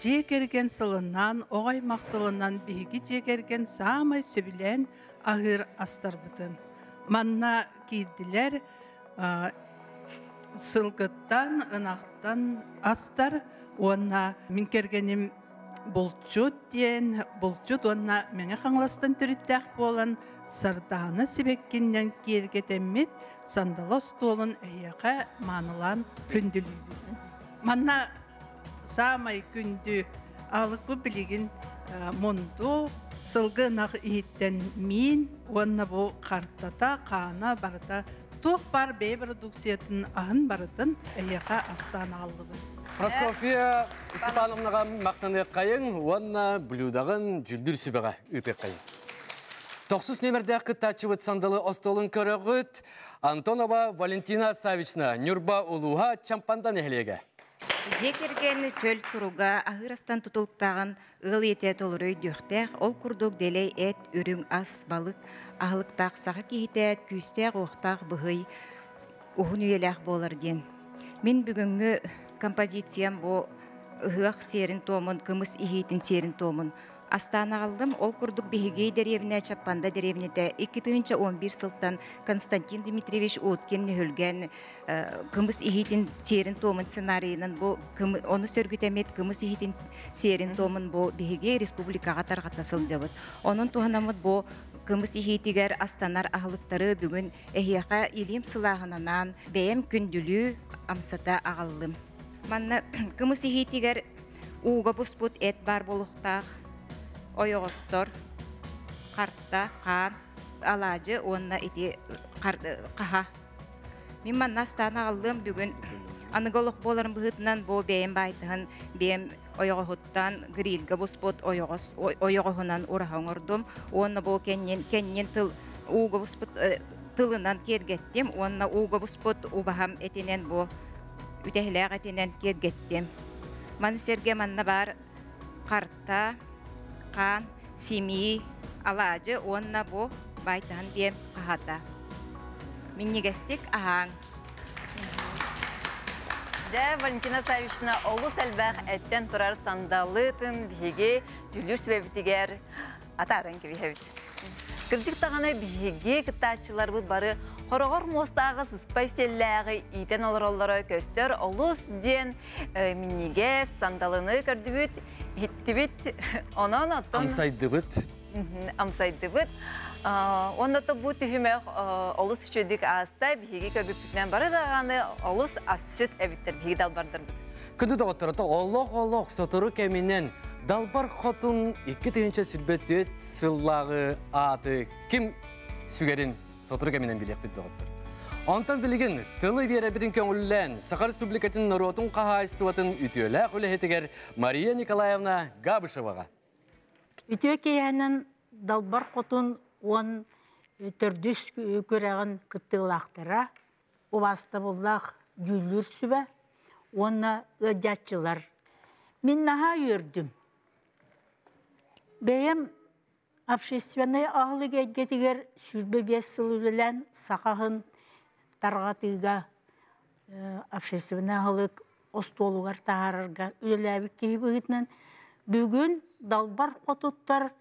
Дьиэ кэргэн сылынан, оҕо аймах сылынан биһиги дьиэ кэргэн саамай сөбүлээн аһыыр астарбытын. Манна киирдилэр сылгыттан, ынахтан астар уонна мин кэргэним булчут диэн булчут уонна Мэҥэ Хаҥаластан төрүттээх буолан сардаана сибэккиннэн киэргэтэммит сандала остуолун эһиэхэ маанылаан күндүлүүбүт. Манна саамай күндү аалыкпыт билигин мунду, сылгы ынах иһиттэн миин уонна бу хартата, хаана барыта туох баар бэйэ продукциятын аһын барытын эһиэхэ астаан аҕаллыбыт.
Прасковья Степановнаҕа махтаныаххайыҥ уонна блюдаҕын дьүлдүр сүбэҕэ ыытыаххайыҥ. Тохсус нүөмэрдээх кыттааччыбыт сандалы остуолун көрөҕүт. Антонова Валентина Савична, Ньурба улууһа, Чампанда нэһилиэгэ.
Дьиэ кэргэн чөл туруга аһыыр астан тутулуктааҕын ыал ийэтэ толору өйдүөхтээх. Ол курдук дэлэй эт, үрүҥ ас, балык аһылыктаах саха киһитэ күүстээх-уохтаах быһый, уһун үйэлээх буолар диэн. Мин бүгүҥҥү композициям бу ыһыах сиэрин-туомун, кымыс иһиитин сиэрин-туомун астаан аҕаллым. Ол курдук биһиги дэриэбинэ Чаппанда дэриэбинэтэ 2011 сылтан Константин Дмитриевич Уткин Нүһүлгэн кымыс иһиитин сиэрин-туомун сценарийынан бу ону сөргүтэммит кымыс иһиитин сиэрин-туомун бу биһиги республикаҕа тарҕата сылдьабыт. Онон туһанаммыт бу кымыс иһиитигэр астанар аһылыктары бүгүн эһиэхэ илиим сылааһынанаан бэйэм күндүлүү амсата аҕаллым. Манна кымыс иһиитигэр ууга буспут эт баар буолуохтаах, ойоҕостор, харта, хаан, алаадьы уонна ити хаһа. Мин манна астаан аҕаллыам бүгүн аныгы олох буоларын быһыытынан бу бэйэм баайтаһын бэйэм ойоҕоһуттан грильга буспут ойоҕос ойоҕоһунан ураһа оҥордум уонна бу кэннин кэннин тыл ууга буспут тылынан киэргэттим уонна ууга буспут убаһам этинэн бу үтэһэлээх этинэн киэргэттим. Маны сэргэ манна баар харта, хаан, симии, алаадьы уонна бу баайтаһын биэм хаһата. Минньигэстик аһааҥ.
Дьэ, Валентина Савична олус элбэх эттэн турар сандалытын биһиги дьүүллүүр сүбэбитигэр атааран кэбиһэбит. Кырдьык даҕаны биһиги кыттааччыларбыт бары хороҕор муостааҕы сыспай сиэллээҕи иитэн олороллоро көстөр олус диэн минньигэс сандалыны көрдүбүт, иһиттибит. Онон оттон
Амсайдыбыт.
Амсайдыбыт. Уонна то бу түһүмэх олус үчүгдүк ааста. Биһиги көрбүппүтүнэн бары даҕаны олус асчыт эбиттэр биһиги далбардарбыт.
Күндү доҕотторото олох-олох сотору кэминэн Далбар Хотун 2024 сыллааҕы ааты ким сүгэрин сотору кэминэн билиэхпит доҕоттор. Онтон билигин тылы биэрэбитин көҥүллээн Саха Республикатын норуотун хаһаайыстыбатын үтүөлээх үлэһитигэр Мария Николаевна Габышеваҕа.
Үтүө киэһэнэн Далбар Хотун 14-үс күрэҕин кыттыылаахтара, убаастабыллаах дьүүллүүр сүбэ уонна ыалдьааччылар. Мин наһаа үөрдүм. Бэйэм общественнай аһылык эйгэтигэр 25 сыл үлэлээн сахаһын тарҕатыыга общественнай аһылык остуолугар таһаарарга үлэлээбит киһи быһыытынан бүгүн Далбар Хотуттар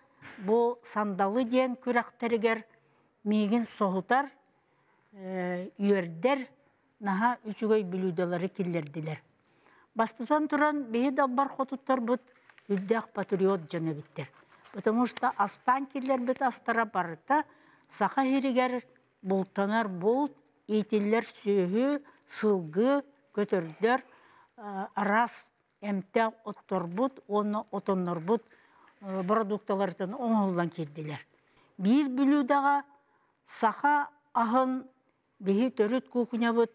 бу Сандалы диэн күрэхтэригэр миигин соһутар, үөрдэр наһаа үчүгэй бүлүүдэлэри киллэрдилэр. Бастатан туран, биһи Далбар Хотуттарбыт үрдээх патриот дьон эбиттэр. Потому что астаан киллэрбит астара барыта саха иһиригэр бултанар булт, иитиллэр сүөһү, сылгы, көтөрдөр, араас эмтээх отторбут уонна отоннорбут продукталарыттан оҥоһуллан киирдилэр. Биир бүлүүдэҕэ саха аһын биһи төрүт куукунябыт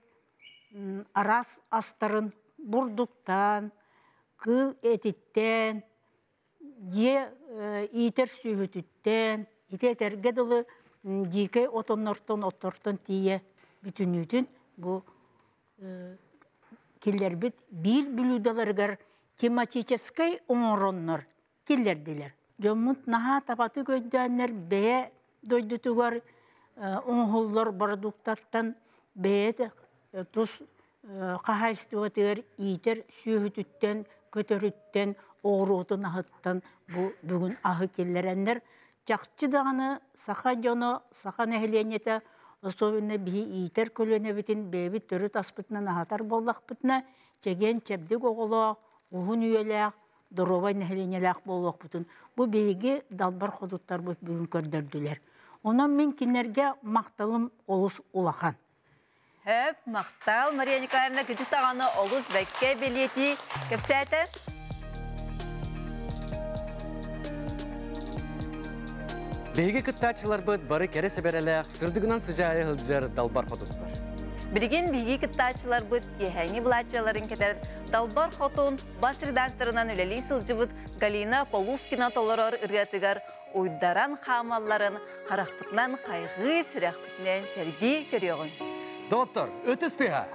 араас астарын бурдуктаан, кыыл этиттэн, дьиэ иитэр сүөһүтүттэн, ити этэргэ дылы дьиикэй отоннортон, оттортон тиийэ бүтүнүүтүн бу киллэрбит биир бүлүүдэлэригэр тематическай оҥороннор киллэрдилэр. Дьоммут наһаа табатык өйдөөннөр бэйэ дойдутугар оҥоһуллар продуктаттан бэйэ тус хаһаайыстыбатыгар иитэр сүөһүтүттэн, көтөрүттэн, оҕуруотун аһыттан бу бүгүн аһы киллэрэннэр чахчы даҕаны саха дьоно, саха нэһилиэнньэтэ, особенно биһи иитэр көлүөнэбитин бэйэбит төрүт аспытынан аһатар буоллахпытына, чэгиэн чэбдик оҕолоох, уһун үйэлээх, доруобай нэһилиэнньэлээх буолуохпутун бу биһиги Далбар Хотуттарбыт бүгүн көрдөрдүлэр. Онон мин кинилэргэ махталым олус улахан.
Хөп, махтал, Мария Николаевна кычык даҕаны олус бэккэ бэлиэтии кэпсээтэ.
Биһиги кыттааччыларбыт бары кэрэ сэбэрэлээх, сырдыгынан сыдьаайа сылдьар Далбар Хотуттар.
Билигин биһиги кыттааччыларбыт киэһээҥҥи былааччыяларын кэтэр Далбар Хотун бас редакторынан үлэлии сылдьыбыт Галина Полускина толорор ырыатыгар уйдаран хаамалларын харахпытынан хайҕыы, сүрэхпитинэн сэргии көрүөҕүҥ.
Доҕоттор, ытыс тыаһа!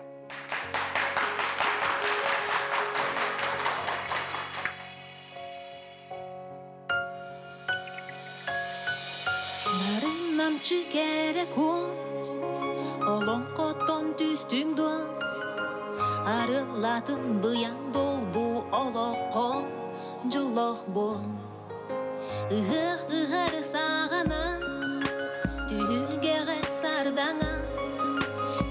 Нарын намчы кэрэ куо, олоҥхоттон түстүҥ дуо? Арыллатын быйаҥ долбу олоххо дьоллоох буол. Ыһыах ыһар саҕана, түһүлгэҕэ сардаҥа,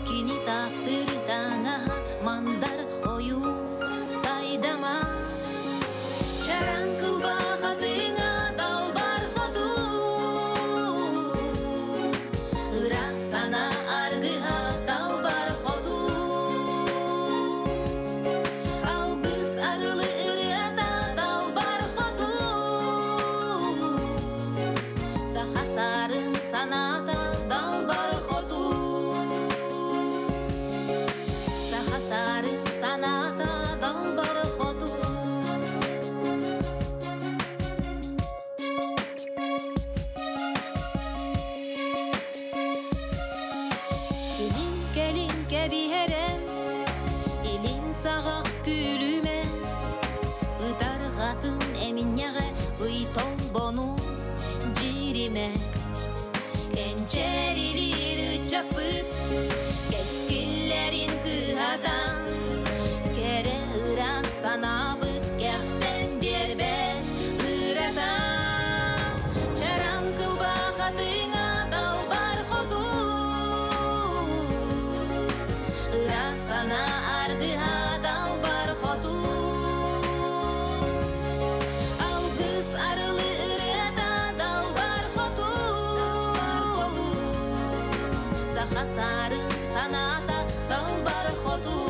кини таптыыр таҥаһа мандар ойуу сайдама. Чараҥ кылбаа хатыҥа далбар хотун, ыраас санаа аргыһа далбар хотун. Алгыс арылы ырыата далбар хотун, саха сарын санаата далбар хотун. Саха сарын санаата далбар хотун. Илин кэлин кэбиһэрем, илин саҕах күлүмэ, ытарҕатын эминньэҕэ ый толбону дьиримэ. Кэнчэрилиир ыччаппыт кэскиллэрин кыһатан, кэрэ ыраас санаабыт кэхтэн биэрбэт ыратан. Чараҥ кылбаа хатыҥа далбар хотун, ыраас санаа аргыһа далбар хотун. Алгыс арылы ырыата далбар хотун, саха сарын санаата далбар хотун.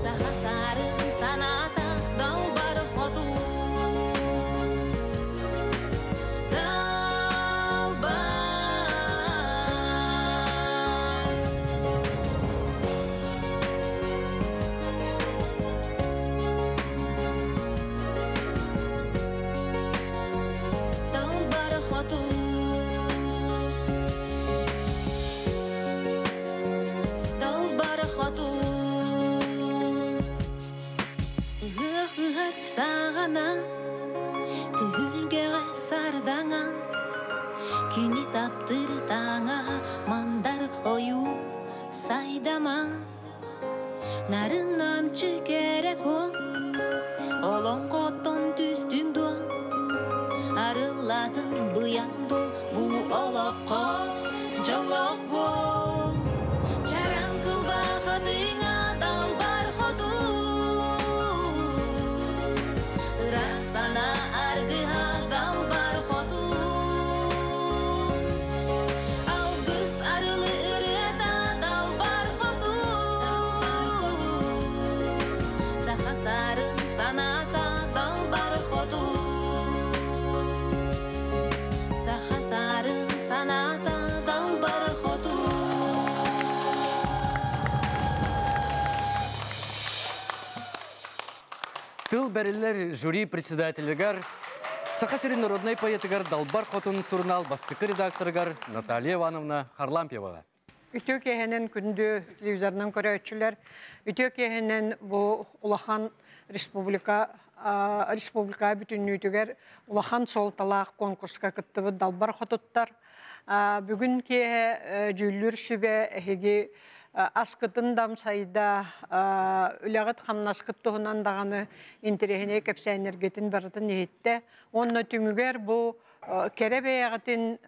Саха сарын санаата Сардаҥа Кини таптыыр таҥаһа Мандар ойуу сайдама Нарын намчы кэрэ куо Олоҥхоттон түстүҥ дуо Арыллатын быйаҥ дул Бу олоххо дьоллоох буол Чараҥ кылбаа хатыҥа далбар хотун Ыраас санаа аргыһа далбар хотун Алгыс арылы ырыата далбар хотун Саха сарын санаата далбар хотун Саха сарын санаата далбар хотун
Тыл бэриллэр жюри председателигэр Саха сирин народнай поэтыгар Далбар Хотун сурунаал бастакы редакторыгар Наталья Ивановна Харлампьеваҕа.
Үтүө киэһэнэн күндү телевизорынан көрөөччүлэр, үтүө киэһэнэн бу улахан республика республика бүтүннүүтүгэр улахан суолталаах конкурска кыттыбыт далбар хотуттар. Бүгүн киэһэ дьүүллүүр сүбэ эһиги аскытын дамсайда, үлэҕит-хамнаскыт туһунан даҕаны интэриэһинэй кэпсээннэргитин барытын иһиттэ. Уонна түмүгэр бу кэрэ бэйэҕитин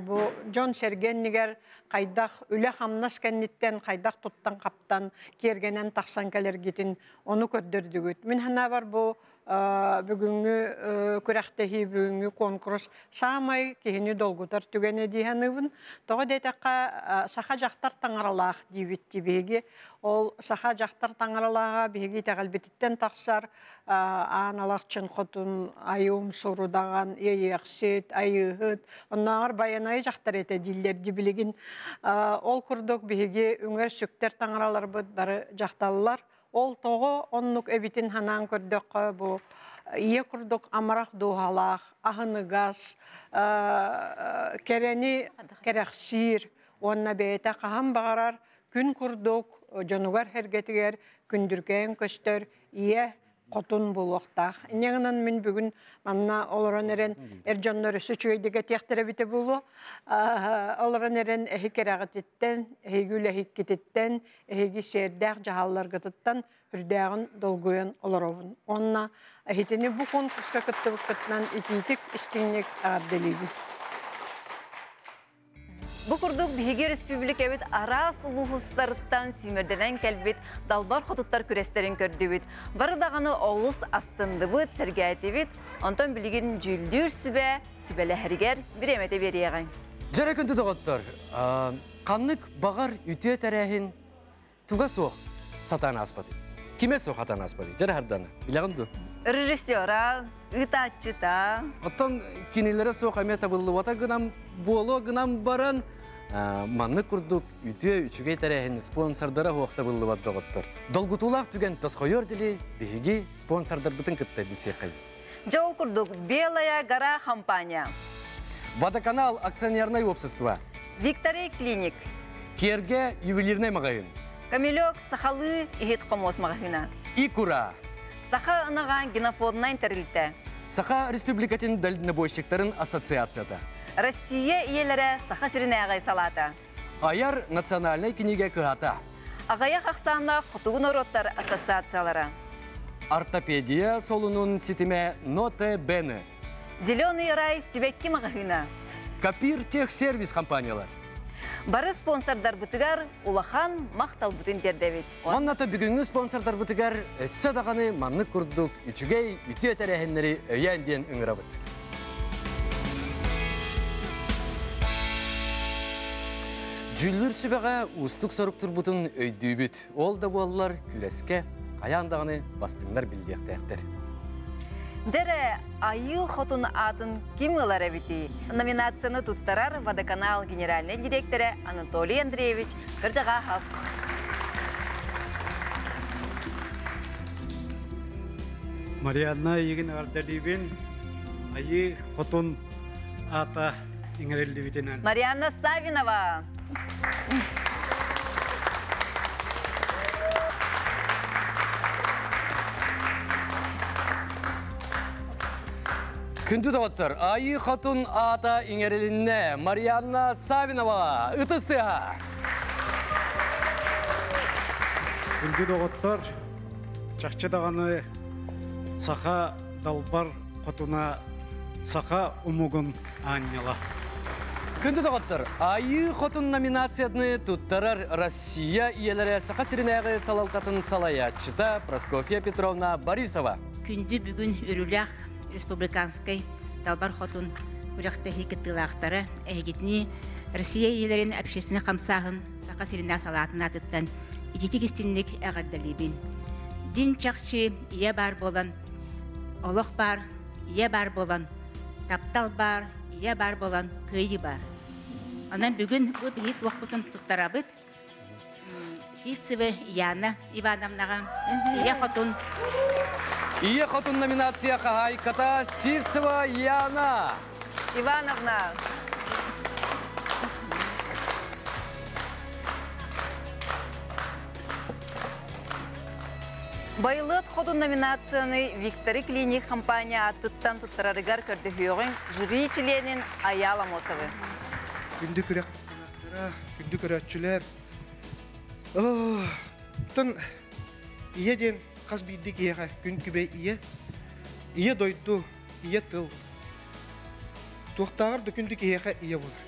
бу дьон-сэргэ иннигэр хайдах үлэ-хамнас кэнниттэн хайдах туттан-хаптан киэргэнэн тахсан кэлэргитин ону көрдөрдүгүт. Мин санаабар бу бүгүҥҥү күрэхтэһии, бүгүҥҥү конкурс саамай киһини долгутар түгэнэ дии саныыбын. Тоҕо диэтэххэ, саха дьахтар таҥаралаах диибит биһиги. Ол саха дьахтар таҥаралааҕа биһиги итэҕэлбититтэн тахсар аан алахчын хотун айуум сурудаҕан иэйиэхсит айыыһыт оннооҕор байанайы дьахтар этэ дииллэр ди билигин ол курдук биһиги үҥэр сүктэр таҥараларбыт бары дьахталлар ол тоҕо оннук эбитин санаан көрдөххө бу ийэ курдук амарах дууһалаах аһыныгас кэрэни кэрэхсиир уонна бэйэтэ хаһан баҕарар күн курдук дьонугар-сэргэтигэр күндүркэйэн көстөр ийэ хотун буолуохтаах. Инньэ гынан мин бүгүн манна олорон эрэн эр дьоннор өссө үчүгэйдик этиэхтэрэ эбитэ буолуо. Олорон эрэн эһи кэрэҕититтэн, эһиги үлэһиккититтэн, эһиги сиэрдээх дьаһалларгытыттан үрдээҕин долгуйан олоробун. Уонна эһитини бу конкурска кыттыбыккытынан итиитик истиҥник эҕэрдэлиибин.
Бу курдук биһиги республикабыт араас улуустарыттан сүүмэрдэнэн кэлбит далбар хотуттар күрэстэрин көрдүбүт. Бары даҕаны олус астындыбыт, сэргээтибит. Онтон билигин дьүүллүүр сүбэ сүбэлэһэригэр бириэмэтэ биэриэҕиҥ.
Дьэрэ күндү доҕоттор, ханнык баҕар үтүө тэрээһин туга суох сатаан ааспатый? Кимэ суох сатаан ааспатый? Дьэрэ Хардана, билэҕин дуо?
Режиссера, ыытааччыта.
Оттон кинилэрэ суох эмиэ табыллыбата гынан буолуо гынан баран маннык курдук үтүө үчүгэй тэрээһин спонсордара суох табыллыбат доҕоттор. Долгутуулаах түгэн тосхойуор дили биһиги спонсордарбытын кытта билсиэххэйин.
Дьэ ол курдук Белая гора компания.
Водоканал акционерное общество.
Виктори клиник.
Киэргэ ювелирный маҕаһыын.
Камелек сахалыы иһит хомуос маҕаһыына.
Икура.
Саха ынаҕа генофонднай тэрилтэ.
Саха Республикатын дальнобойщиктарын ассоциацията.
Россия ийэлэрэ Саха сиринээҕи салаата.
Айар национальнай кинигэ кыһата.
Аҕыйах ахсааннаах хотугу норуоттар ассоциациялара.
Ортопедия солунун ситимэ Ноте Бене.
Зеленый рай сибэкки маҕаһыына.
Копир техсервис компаниялар.
Бары спонсордарбытыгар улахан махталбытын тиэрдэбит.
Манната бүгүҥҥү спонсордарбытыгар өссө даҕаны маннык курдук үчүгэй үтүө тэрээһиннэри өйөөн диэн ыҥырабыт. Дьүүллүүр сүбэҕэ уустук сорук турбутун өйдүүбүт. Ол да буоллар күрэскэ хайаан даҕаны бастыҥнар биллиэхтээхтэр.
Дьэрэ, Айыы Хотун аатын ким ылар эбитий? Номинацияны туттарар Водоканал генеральнай директора Анатолий Андреевич Кырдьаҕаахов.
Марианна эйигин эҕэрдэлиибин. Айыы Хотун аата иҥэриллибитинэн.
Марианна Савинова.
Күндү доҕоттор, Айыы Хотун аата иҥэрилиннэ Марианна Савинова ытыс тыаһа.
Күндү доҕоттор, чахчы даҕаны саха далбар хотуна, саха омугун аанньала.
Күндү доҕоттор, Айыы Хотун номинациятыны туттарар Россия ийэлэрэ Саха сиринээҕи салалтатын салайааччыта Прокофья Петровна Борисова.
Күндү бүгүн Үрүлэх республиканскай Далбар Хотун күрэхтэһии кыттыылаахтара эһигитини Россия ийэлэрин общественнай хамсааһын Саха сиринээх салаатын аатыттан ититик истинник эҕэрдэлиибин. Дин чахчы ийэ баар буолан, олох баар, ийэ баар буолан, таптал баар, ийэ баар буолан, кыайыы баар. Онон бүгүн бу биһи туохпутун туттарабыт. Сивцева Яна Ивановнаҕа Ийэ Хотун.
Ийэ Хотун номинация хаһаайката Сивцева Яна.
Ивановна. Байылыат Хотун номинацияны Виктори Клиник компания аттыттан туттарарыгар көрдөһүөҕүҥ жюри чилиэнин Айаал Амосовы.
Күндү күрэх күндү көрөөччүлэр. Оттон ийэ диэн хас биирдии киһиэхэ күн күбэй ийэ, ийэ дойду, ийэ тыл. Туохтааҕар да күндү киһиэхэ ийэ буолар.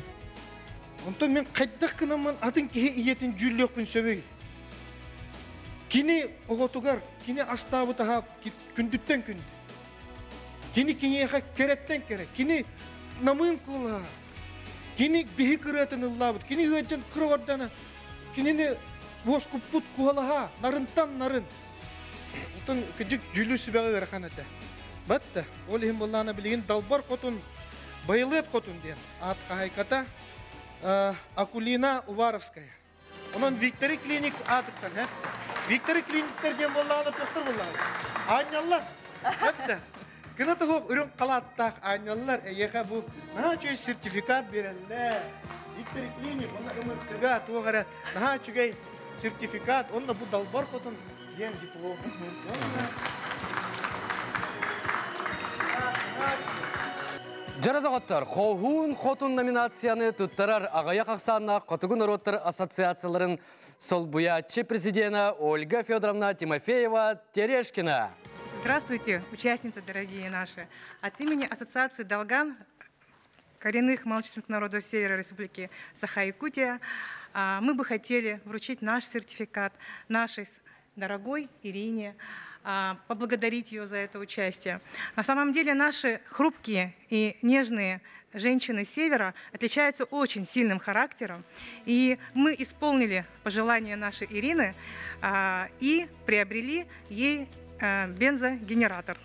Онтон мин хайдах гынаммын атын киһи ийэтин дьүүллүөхпүн сөбүй? Кини оҕотугар, кини астаабыт аһа күндүттэн күндү. Кини киниэхэ кэрэттэн кэрэ, кини намыын куолаһа, Кини биһи кырыатын ыллаабыт, кини ыадьан кыра кинини уоскуппут куолаһа нарынтан нарын. Отон кыдьык дьүлү сүбэҕэ ыарахан этэ. Батта, ол иһин буоллаана билигин Далбар Хотун, Байылыат Хотун диэн аат хаһайката Акулина Уваровская. Онон Виктори клиник аатыттан, э? Виктори клиниктер диэн буоллаҕына туохтар буоллаҕына? Аанньаллар. Өттө. Кына туһук үрүҥ халааттаах аанньаллар эйиэхэ бу наһаа үчүгэй сертификат биэрэллэр. Виктори клиник, онно ымыртыга туох эрэ наһаа үчүгэй сертификат, онно бу далбар хотун диэн диплом.
Дьара доҕоттор, Хоһуун Хотун номинацияны туттарар аҕыйах ахсааннаах Хотугу норуоттар ассоциацияларын солбуйааччы президена Ольга Федоровна Тимофеева Терешкина.
Здравствуйте, участницы дорогие наши. От имени Ассоциации «Долган» коренных малочисленных народов Севера Республики Саха-Якутия мы бы хотели вручить наш сертификат нашей дорогой Ирине, поблагодарить ее за это участие. На самом деле наши хрупкие и нежные женщины Севера отличаются очень сильным характером. И мы исполнили пожелание нашей Ирины и приобрели ей бензогенератор.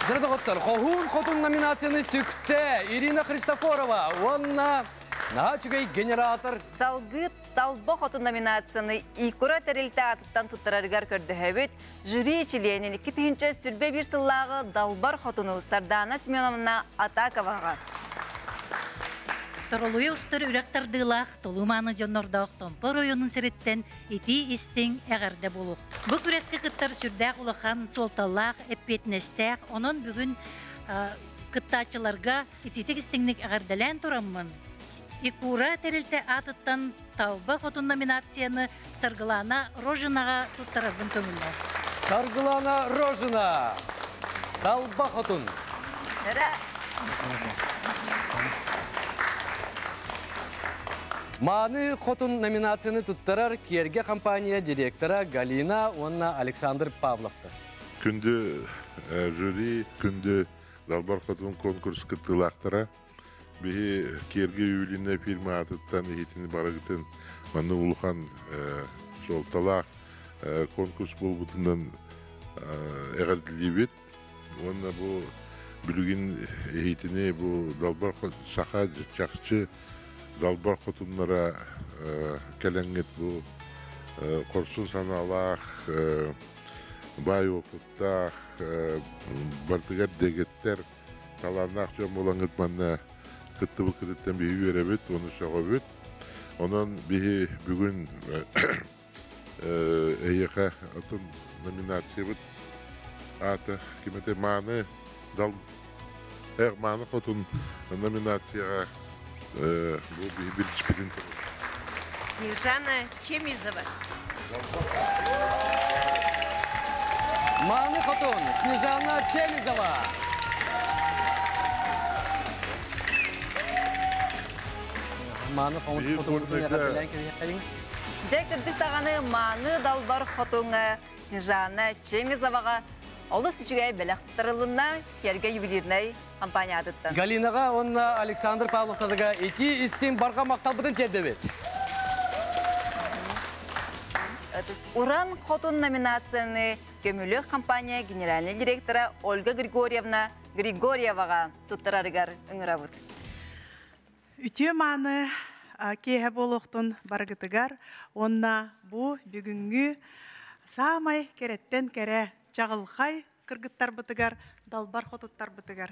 Дьэ доҕоттор, Хоһуун Хотун номинацияны сүктэ Ирина Христофорова уонна наһаа үчүгэй генератор.
Салгыы Талба Хотун номинацияны Икура тэрилтэ аатыттан туттарарыгар көрдөһөбүт. Жюри чилиэнин 2021 сыллааҕы Далбар Хотуну Сардаана Семеновна Атаковаҕа.
Торолуйа устар үрэх тардыылаах толуу-мааны дьоннордоох Томпо оройуонун сириттэн итии-истиҥ эҕэрдэ буолуох. Бу күрэскэ кыттар сүрдээх улахан суолталаах, эппиэтинэстээх. Онон бүгүн кыттааччыларга итиитик истиҥник эҕэрдэлээн тураммын, Икура тэрилтэ аатыттан Талба Хотун номинацияны Саргылана Рожинаҕа туттарарбын көҥүллээх.
Саргылана Рожина! Талба Хотун! Мааны Хотун номинацияны туттарар Киэргэ компания директора Галина уонна Александр Павловтар.
Күндү жюри, күндү Далбар Хотун конкурс кыттыылаахтара. Биһи Киэргэ Юлина фирма аатыттан иһитини барыгытын манны улахан суолталаах конкурс буолбутунан эҕэрдэлиибит. Уонна бу билигин иһитини бу далбар саха чахчы далбар хотуннара кэлэҥҥит бу хорсун санаалаах баай уопуттаах бардыгар дэгиттэр талааннаах дьон буолаҥҥыт манна кыттыбыккытыттан биһи үөрэбит уонна сөҕөбүт. Онон биһи бүгүн эйиэхэ отун номинациябыт аты кимете мааны дал эр мааны хотун номинацияга бу бир
Снежана Чемизова.
Мааны хотун Снежана Чемизова. Мааны хотун
Дьэ кырдьык даҕаны мааны далбар хотуҥа Снежана Чемизоваҕа олус үчүгэй бэлэх туттарылынна Киэргэ ювелирнай компаниятыттан.
Галинаҕа уонна Александр Павловтарга итии истиҥ барҕа махталбытын тиэрдэбит.
Уран хотун номинацияны Көмүлүөх компания генеральный директора Ольга Григорьевна Григорьеваҕа туттарарыгар ыҥырабыт.
Үтүө мааны киэһэ буолуохтун барыгытыгар уонна бу бүгүҥҥү саамай кэрэттэн кэрэ чаҕылхай кыргыттарбытыгар, далбар хотуттарбытыгар.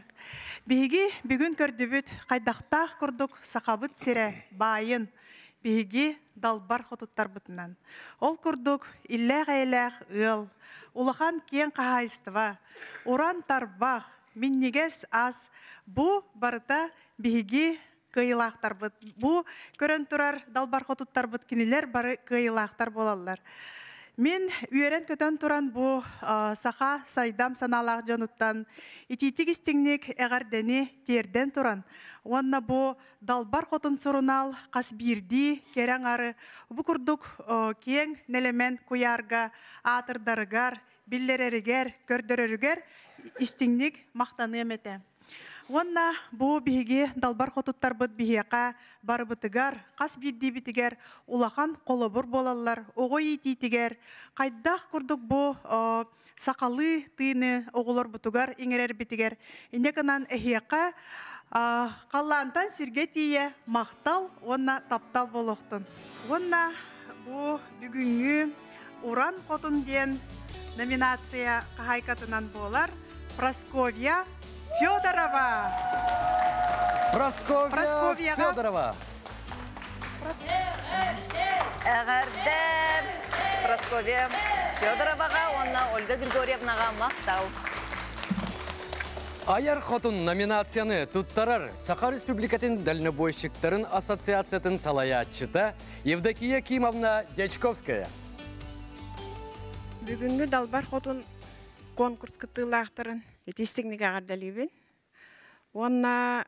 Биһиги бүгүн көрдүбүт хайдахтаах курдук сахабыт сирэ баайын биһиги далбар хотуттарбытынан. Ол курдук иллээх-эйэлээх ыал, улахан киэҥ хаһаайыстыба, уран тарбах, минньигэс ас бу барыта биһиги кыайыылаахтарбыт. Бу көрөн турар далбар хотуттарбыт кинилэр бары кыайыылаахтар буолаллар. Мин үөрэн-көтөн туран бу саха сайдам санаалаах дьонуттан итиитик истиҥник эҕэрдэни тиэрдэн туран уонна бу Далбар Хотун сурунаал хас биирдии кэрэ аҥары бу курдук киэҥ нэлэмэн куйаарга аатырдарыгар, биллэрэригэр, көрдөрөрүгэр истиҥник махтаныам этэ. Уонна бу биһиги далбар хотуттарбыт биһиэхэ барыбытыгар, хас биирдиибитигэр улахан холобур буолаллар оҕо иитиитигэр хайдах курдук бу сахалыы тыыны оҕолорбутугар иҥэрэрбитигэр инньэ гынан эһиэхэ халлаантан сиргэ тиийэ махтал уонна таптал буолуохтун. Уонна бу бүгүҥҥү Уран Хотун диэн номинация хаһаайкатынан буолар Прасковья Федорова.
Прасковья Федорова.
Эҕэрдэ Прасковья Федороваҕа уонна Ольга Григорьевнаҕа махтал.
Айар Хотун номинацияны туттарар Саха Республикатын дальнобойщиктарын ассоциациятын салайааччыта Евдокия Кимовна Дьячковская.
Бүгүҥҥү Далбар Хотун конкурс кыттыылаахтарын итистигник эҕэрдэлиибин. Уонна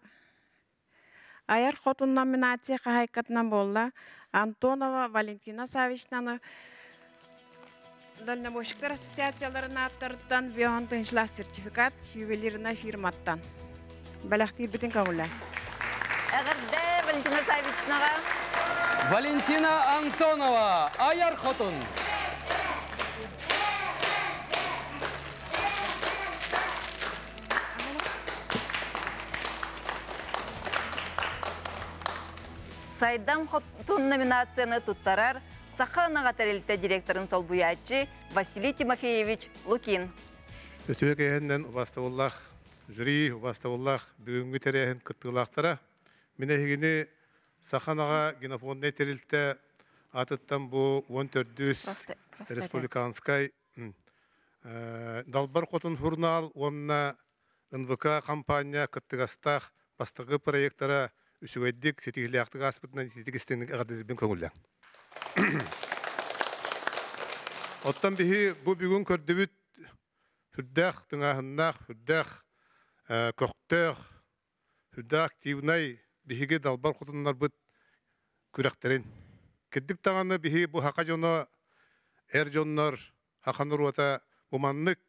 Айар Хотун номинация хаһаайкатынан буолла Антонова Валентина Савичнаны Дальнобойщиктар ассоциацияларын ааттарыттан Вион тыһыынчалаах сертификат ювелирная фирматтан. Бэлэхтиирбитин көҥүлэ.
Эҕэрдэ Валентина Савичнаҕа.
Валентина Антонова, Айар Хотун.
Сайдам Хотун номинацияны туттарар Саха ынаҕа тэрилтэ директорын солбуйааччы Василий Тимофеевич Лукин.
Үтүө кэһэннэн убастабыллаах жюри, убастабыллаах бүгүҥҥү тэрээһин кыттыылаахтара. Мин эһигини Саха ынаҕа генофонднай тэрилтэ аатыттан бу 14 республиканскай Далбар Хотун журнал уонна НВК компания кыттыгастаах бастакы проектара үчүгэйдик, ситиһилээхтик ааспытынан ититик истиҥник эҕэрдэлиирбин көҥүллээҥ. Оттон биһи бу бүгүн көрдүбүт сүрдээх тыҥааһыннаах, сүрдээх көхтөөх, сүрдээх активнай биһиги далбар хотуннарбыт күрэхтэрин. Кирдик даҕаны биһи бу саха дьоно, эр дьоннор, саха норуота бу маннык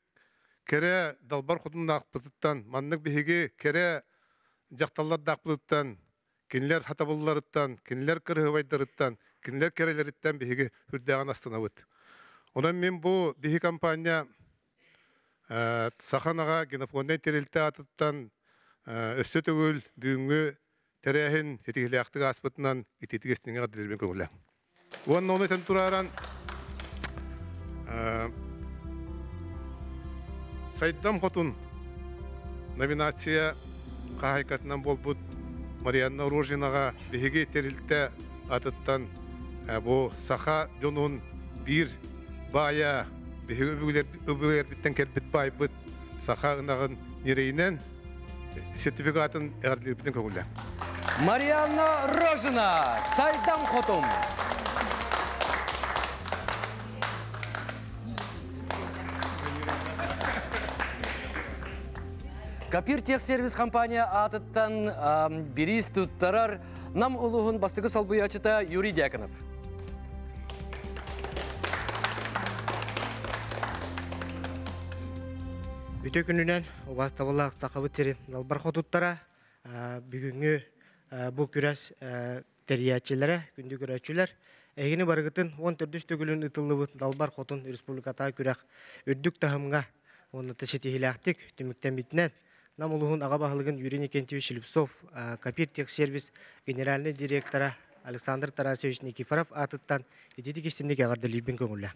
кэрэ далбар хотуннаахпытыттан, маннык биһиги кэрэ дьахталлардаахпытыттан, кинилэр хатабылларыттан, кинилэр кырыһыбайдарыттан, кинилэр кэрэлэриттэн биһиги үрдээҕин астынабыт. Онон мин бу биһи компания Саха ынаҕа генофонднай тэрилтэ аатыттан өссө төгүл бүгүҥҥү тэрээһин ситиһилээхтик ааспытынан итиитик истиҥҥэ эҕэрдэлиирбин көҥүллээҥ. Уонна ону этэн турааран Сайдам Хотун номинация хаһаайкатынан буолбут Марианна Рожинаҕа биһиги тэрилтэ атыттан бу саха дьонун биир баайа биһиги өбүгэлэрбиттэн кэлбит баайбыт саха ынаҕын ньирэйинэн сертификатын эҕэрдэлиирбитин көҥүллээн.
Марианна Рожина, Сайдам Хотун. Капир техсервис компания аатыттан бириис туттарар Нам улууһун бастакы солбуйааччыта Юрий Дьяконов.
Үтө күнүнэн убаастабыллаах Сахабыт сирин далбар хотуттара бүгүҥҥү бу күрэс тэрийээччилэрэ, күндү көрөөччүлэр, эһигини барыгытын 14 төгүлүн ыытыллыбыт Далбар Хотун республикатааҕы күрэх үрдүк таһымҥа уонна ситиһиилээхтик түмүктэммитинэн Нам улууһун аҕа баһылыгын Юрий Никентьевич Слепцов, Копир Техсервис генеральнай директора Александр Тарасевич Никифоров аатыттан ититик истинник эҕэрдэлиирбин көҥүллэ.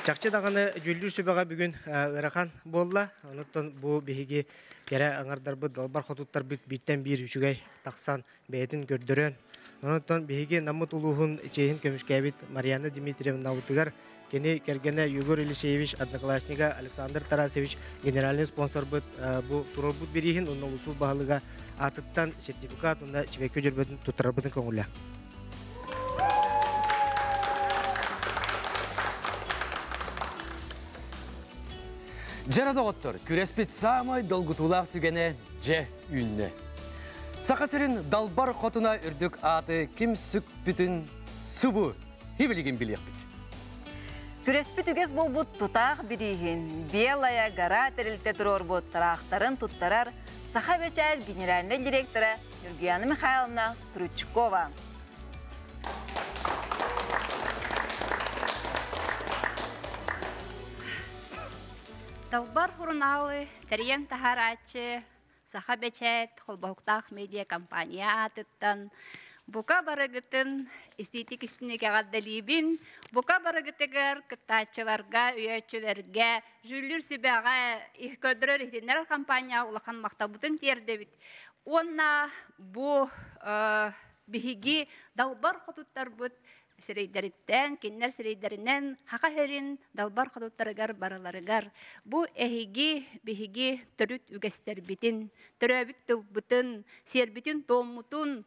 Чахчы даҕаны дьүүллүүр сүбэҕэ бүгүн ыарахан буолла. Онуттан бу биһиги кэрэ аҥардарбыт, далбар хотуттарбыт бииртэн биир үчүгэй тахсан бэйэтин көрдөрөн, онуттан биһиги Наммыт улууһун чиэһин көмүскээбит Марьяна Дмитриевнабытыгар кини кэргэнэ Егор Елисеевич одноклассника Александр Тарасевич генеральный спонсорбыт бу туруорбут бирииһин уонна улуус баһылыга аатыттан сертификат уонна чибэкки дьөрбөтүн туттарарбытын көҥүллэ.
Дьара доҕоттор, күрэспит саамай долгутуулаах түгэнэ дьэ үүннэ. Саха сирин далбар хотуна үрдүк ааты ким сүкпүтүн субу хибилигин билиэхпит.
Күрэспит үгэс буолбут тутаах бирииһин Белая гора тэрилтэ туруорбут тыраахтарын туттарар Саха бэчээт генеральнай директора Нюргуяна Михайловна Стручкова.
Далбар сурунаалы тэрийэн таһаарааччы Саха бэчээт холбоһуктаах медиа компания аатыттан бука барыгытын истиитик истиник эҕэрдэлиибин. Бука барыгытыгар кыттааччыларга, өйөөччүлэргэ, дьүүллүүр сүбэҕэ көрдөрөр иһитиннэрэр компания улахан махталбытын тиэрдэбит. Уонна бу биһиги далбар хотуттарбыт сирэйдэриттэн, кинилэр сирэйдэринэн хаха сирин далбар хотуттарыгар барыларыгар бу эһиги биһиги төрүт үгэстэрбитин, төрөөбүт тылбытын, сиэрбитин-туоммутун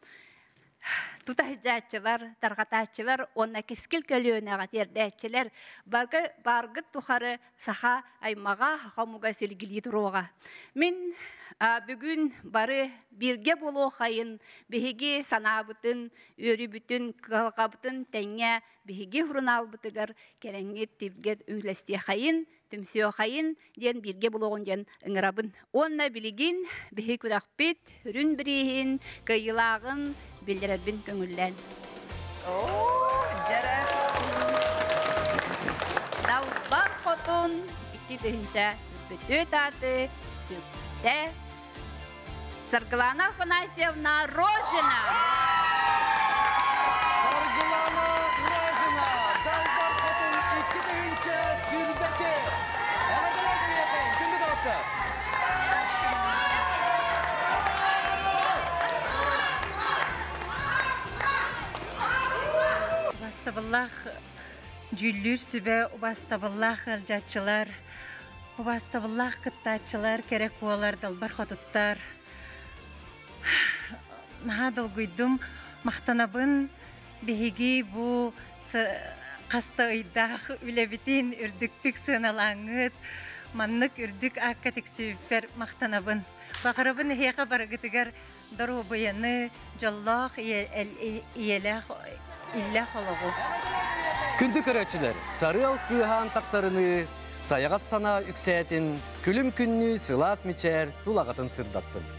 тута сылдьааччылар, тарҕатааччылар уонна кэскил көлүөнэҕэ тиэрдээччилэр баргы баргыт тухары саха аймаҕа, саха омуга силгилии туруоҕа. Мин бүгүн бары бииргэ буолуохайын, биһиги санаабытын, үөрүүбүтүн, кыһалҕабытын тэҥҥэ биһиги сурунаалбытыгар кэлэҥҥит тибгэ үлэстиэхэйин, түмсүөхайын диэн бииргэ булуоҕун диэн ыҥырабын. Уонна билигин биһи күрэхпит үрүн бирииһин, кыайыылааҕын биллэрэрбин көҥүллээн. Далбар хотун 2000 бүтүт ааты сүктэ Саргылана Афанасьевна Рожина.
Саргылана Рожина, Далбар хотун 2000 сүрбэти. Эҕэрдэлэр кэлиэххин, күндү доҕоттор!
Убаастабыллаах дьүүллүүр сүбэ, убаастабыллаах ыалдьааччылар, убаастабыллаах кыттааччылар, кэрэ куолар, далбар хотуттар. Наһаа долгуйдум, махтанабын. Биһиги бу хаста ыйдаах үлэбитин үрдүктүк сыаналааҥҥыт, маннык үрдүк аакка тиксибиппэр махтанабын. Баҕарабын эһиэхэ барыгытыгар доруобуйаны, дьоллоох ийэлээх, иллээх олоҕу.
Күндү көрөөччүлэр, сарыал кыыһаан тахсарыныы, сайаҕас санаа үксээтин, күлүм күннүү сылаас мичээр тулаҕатын сырдаттын.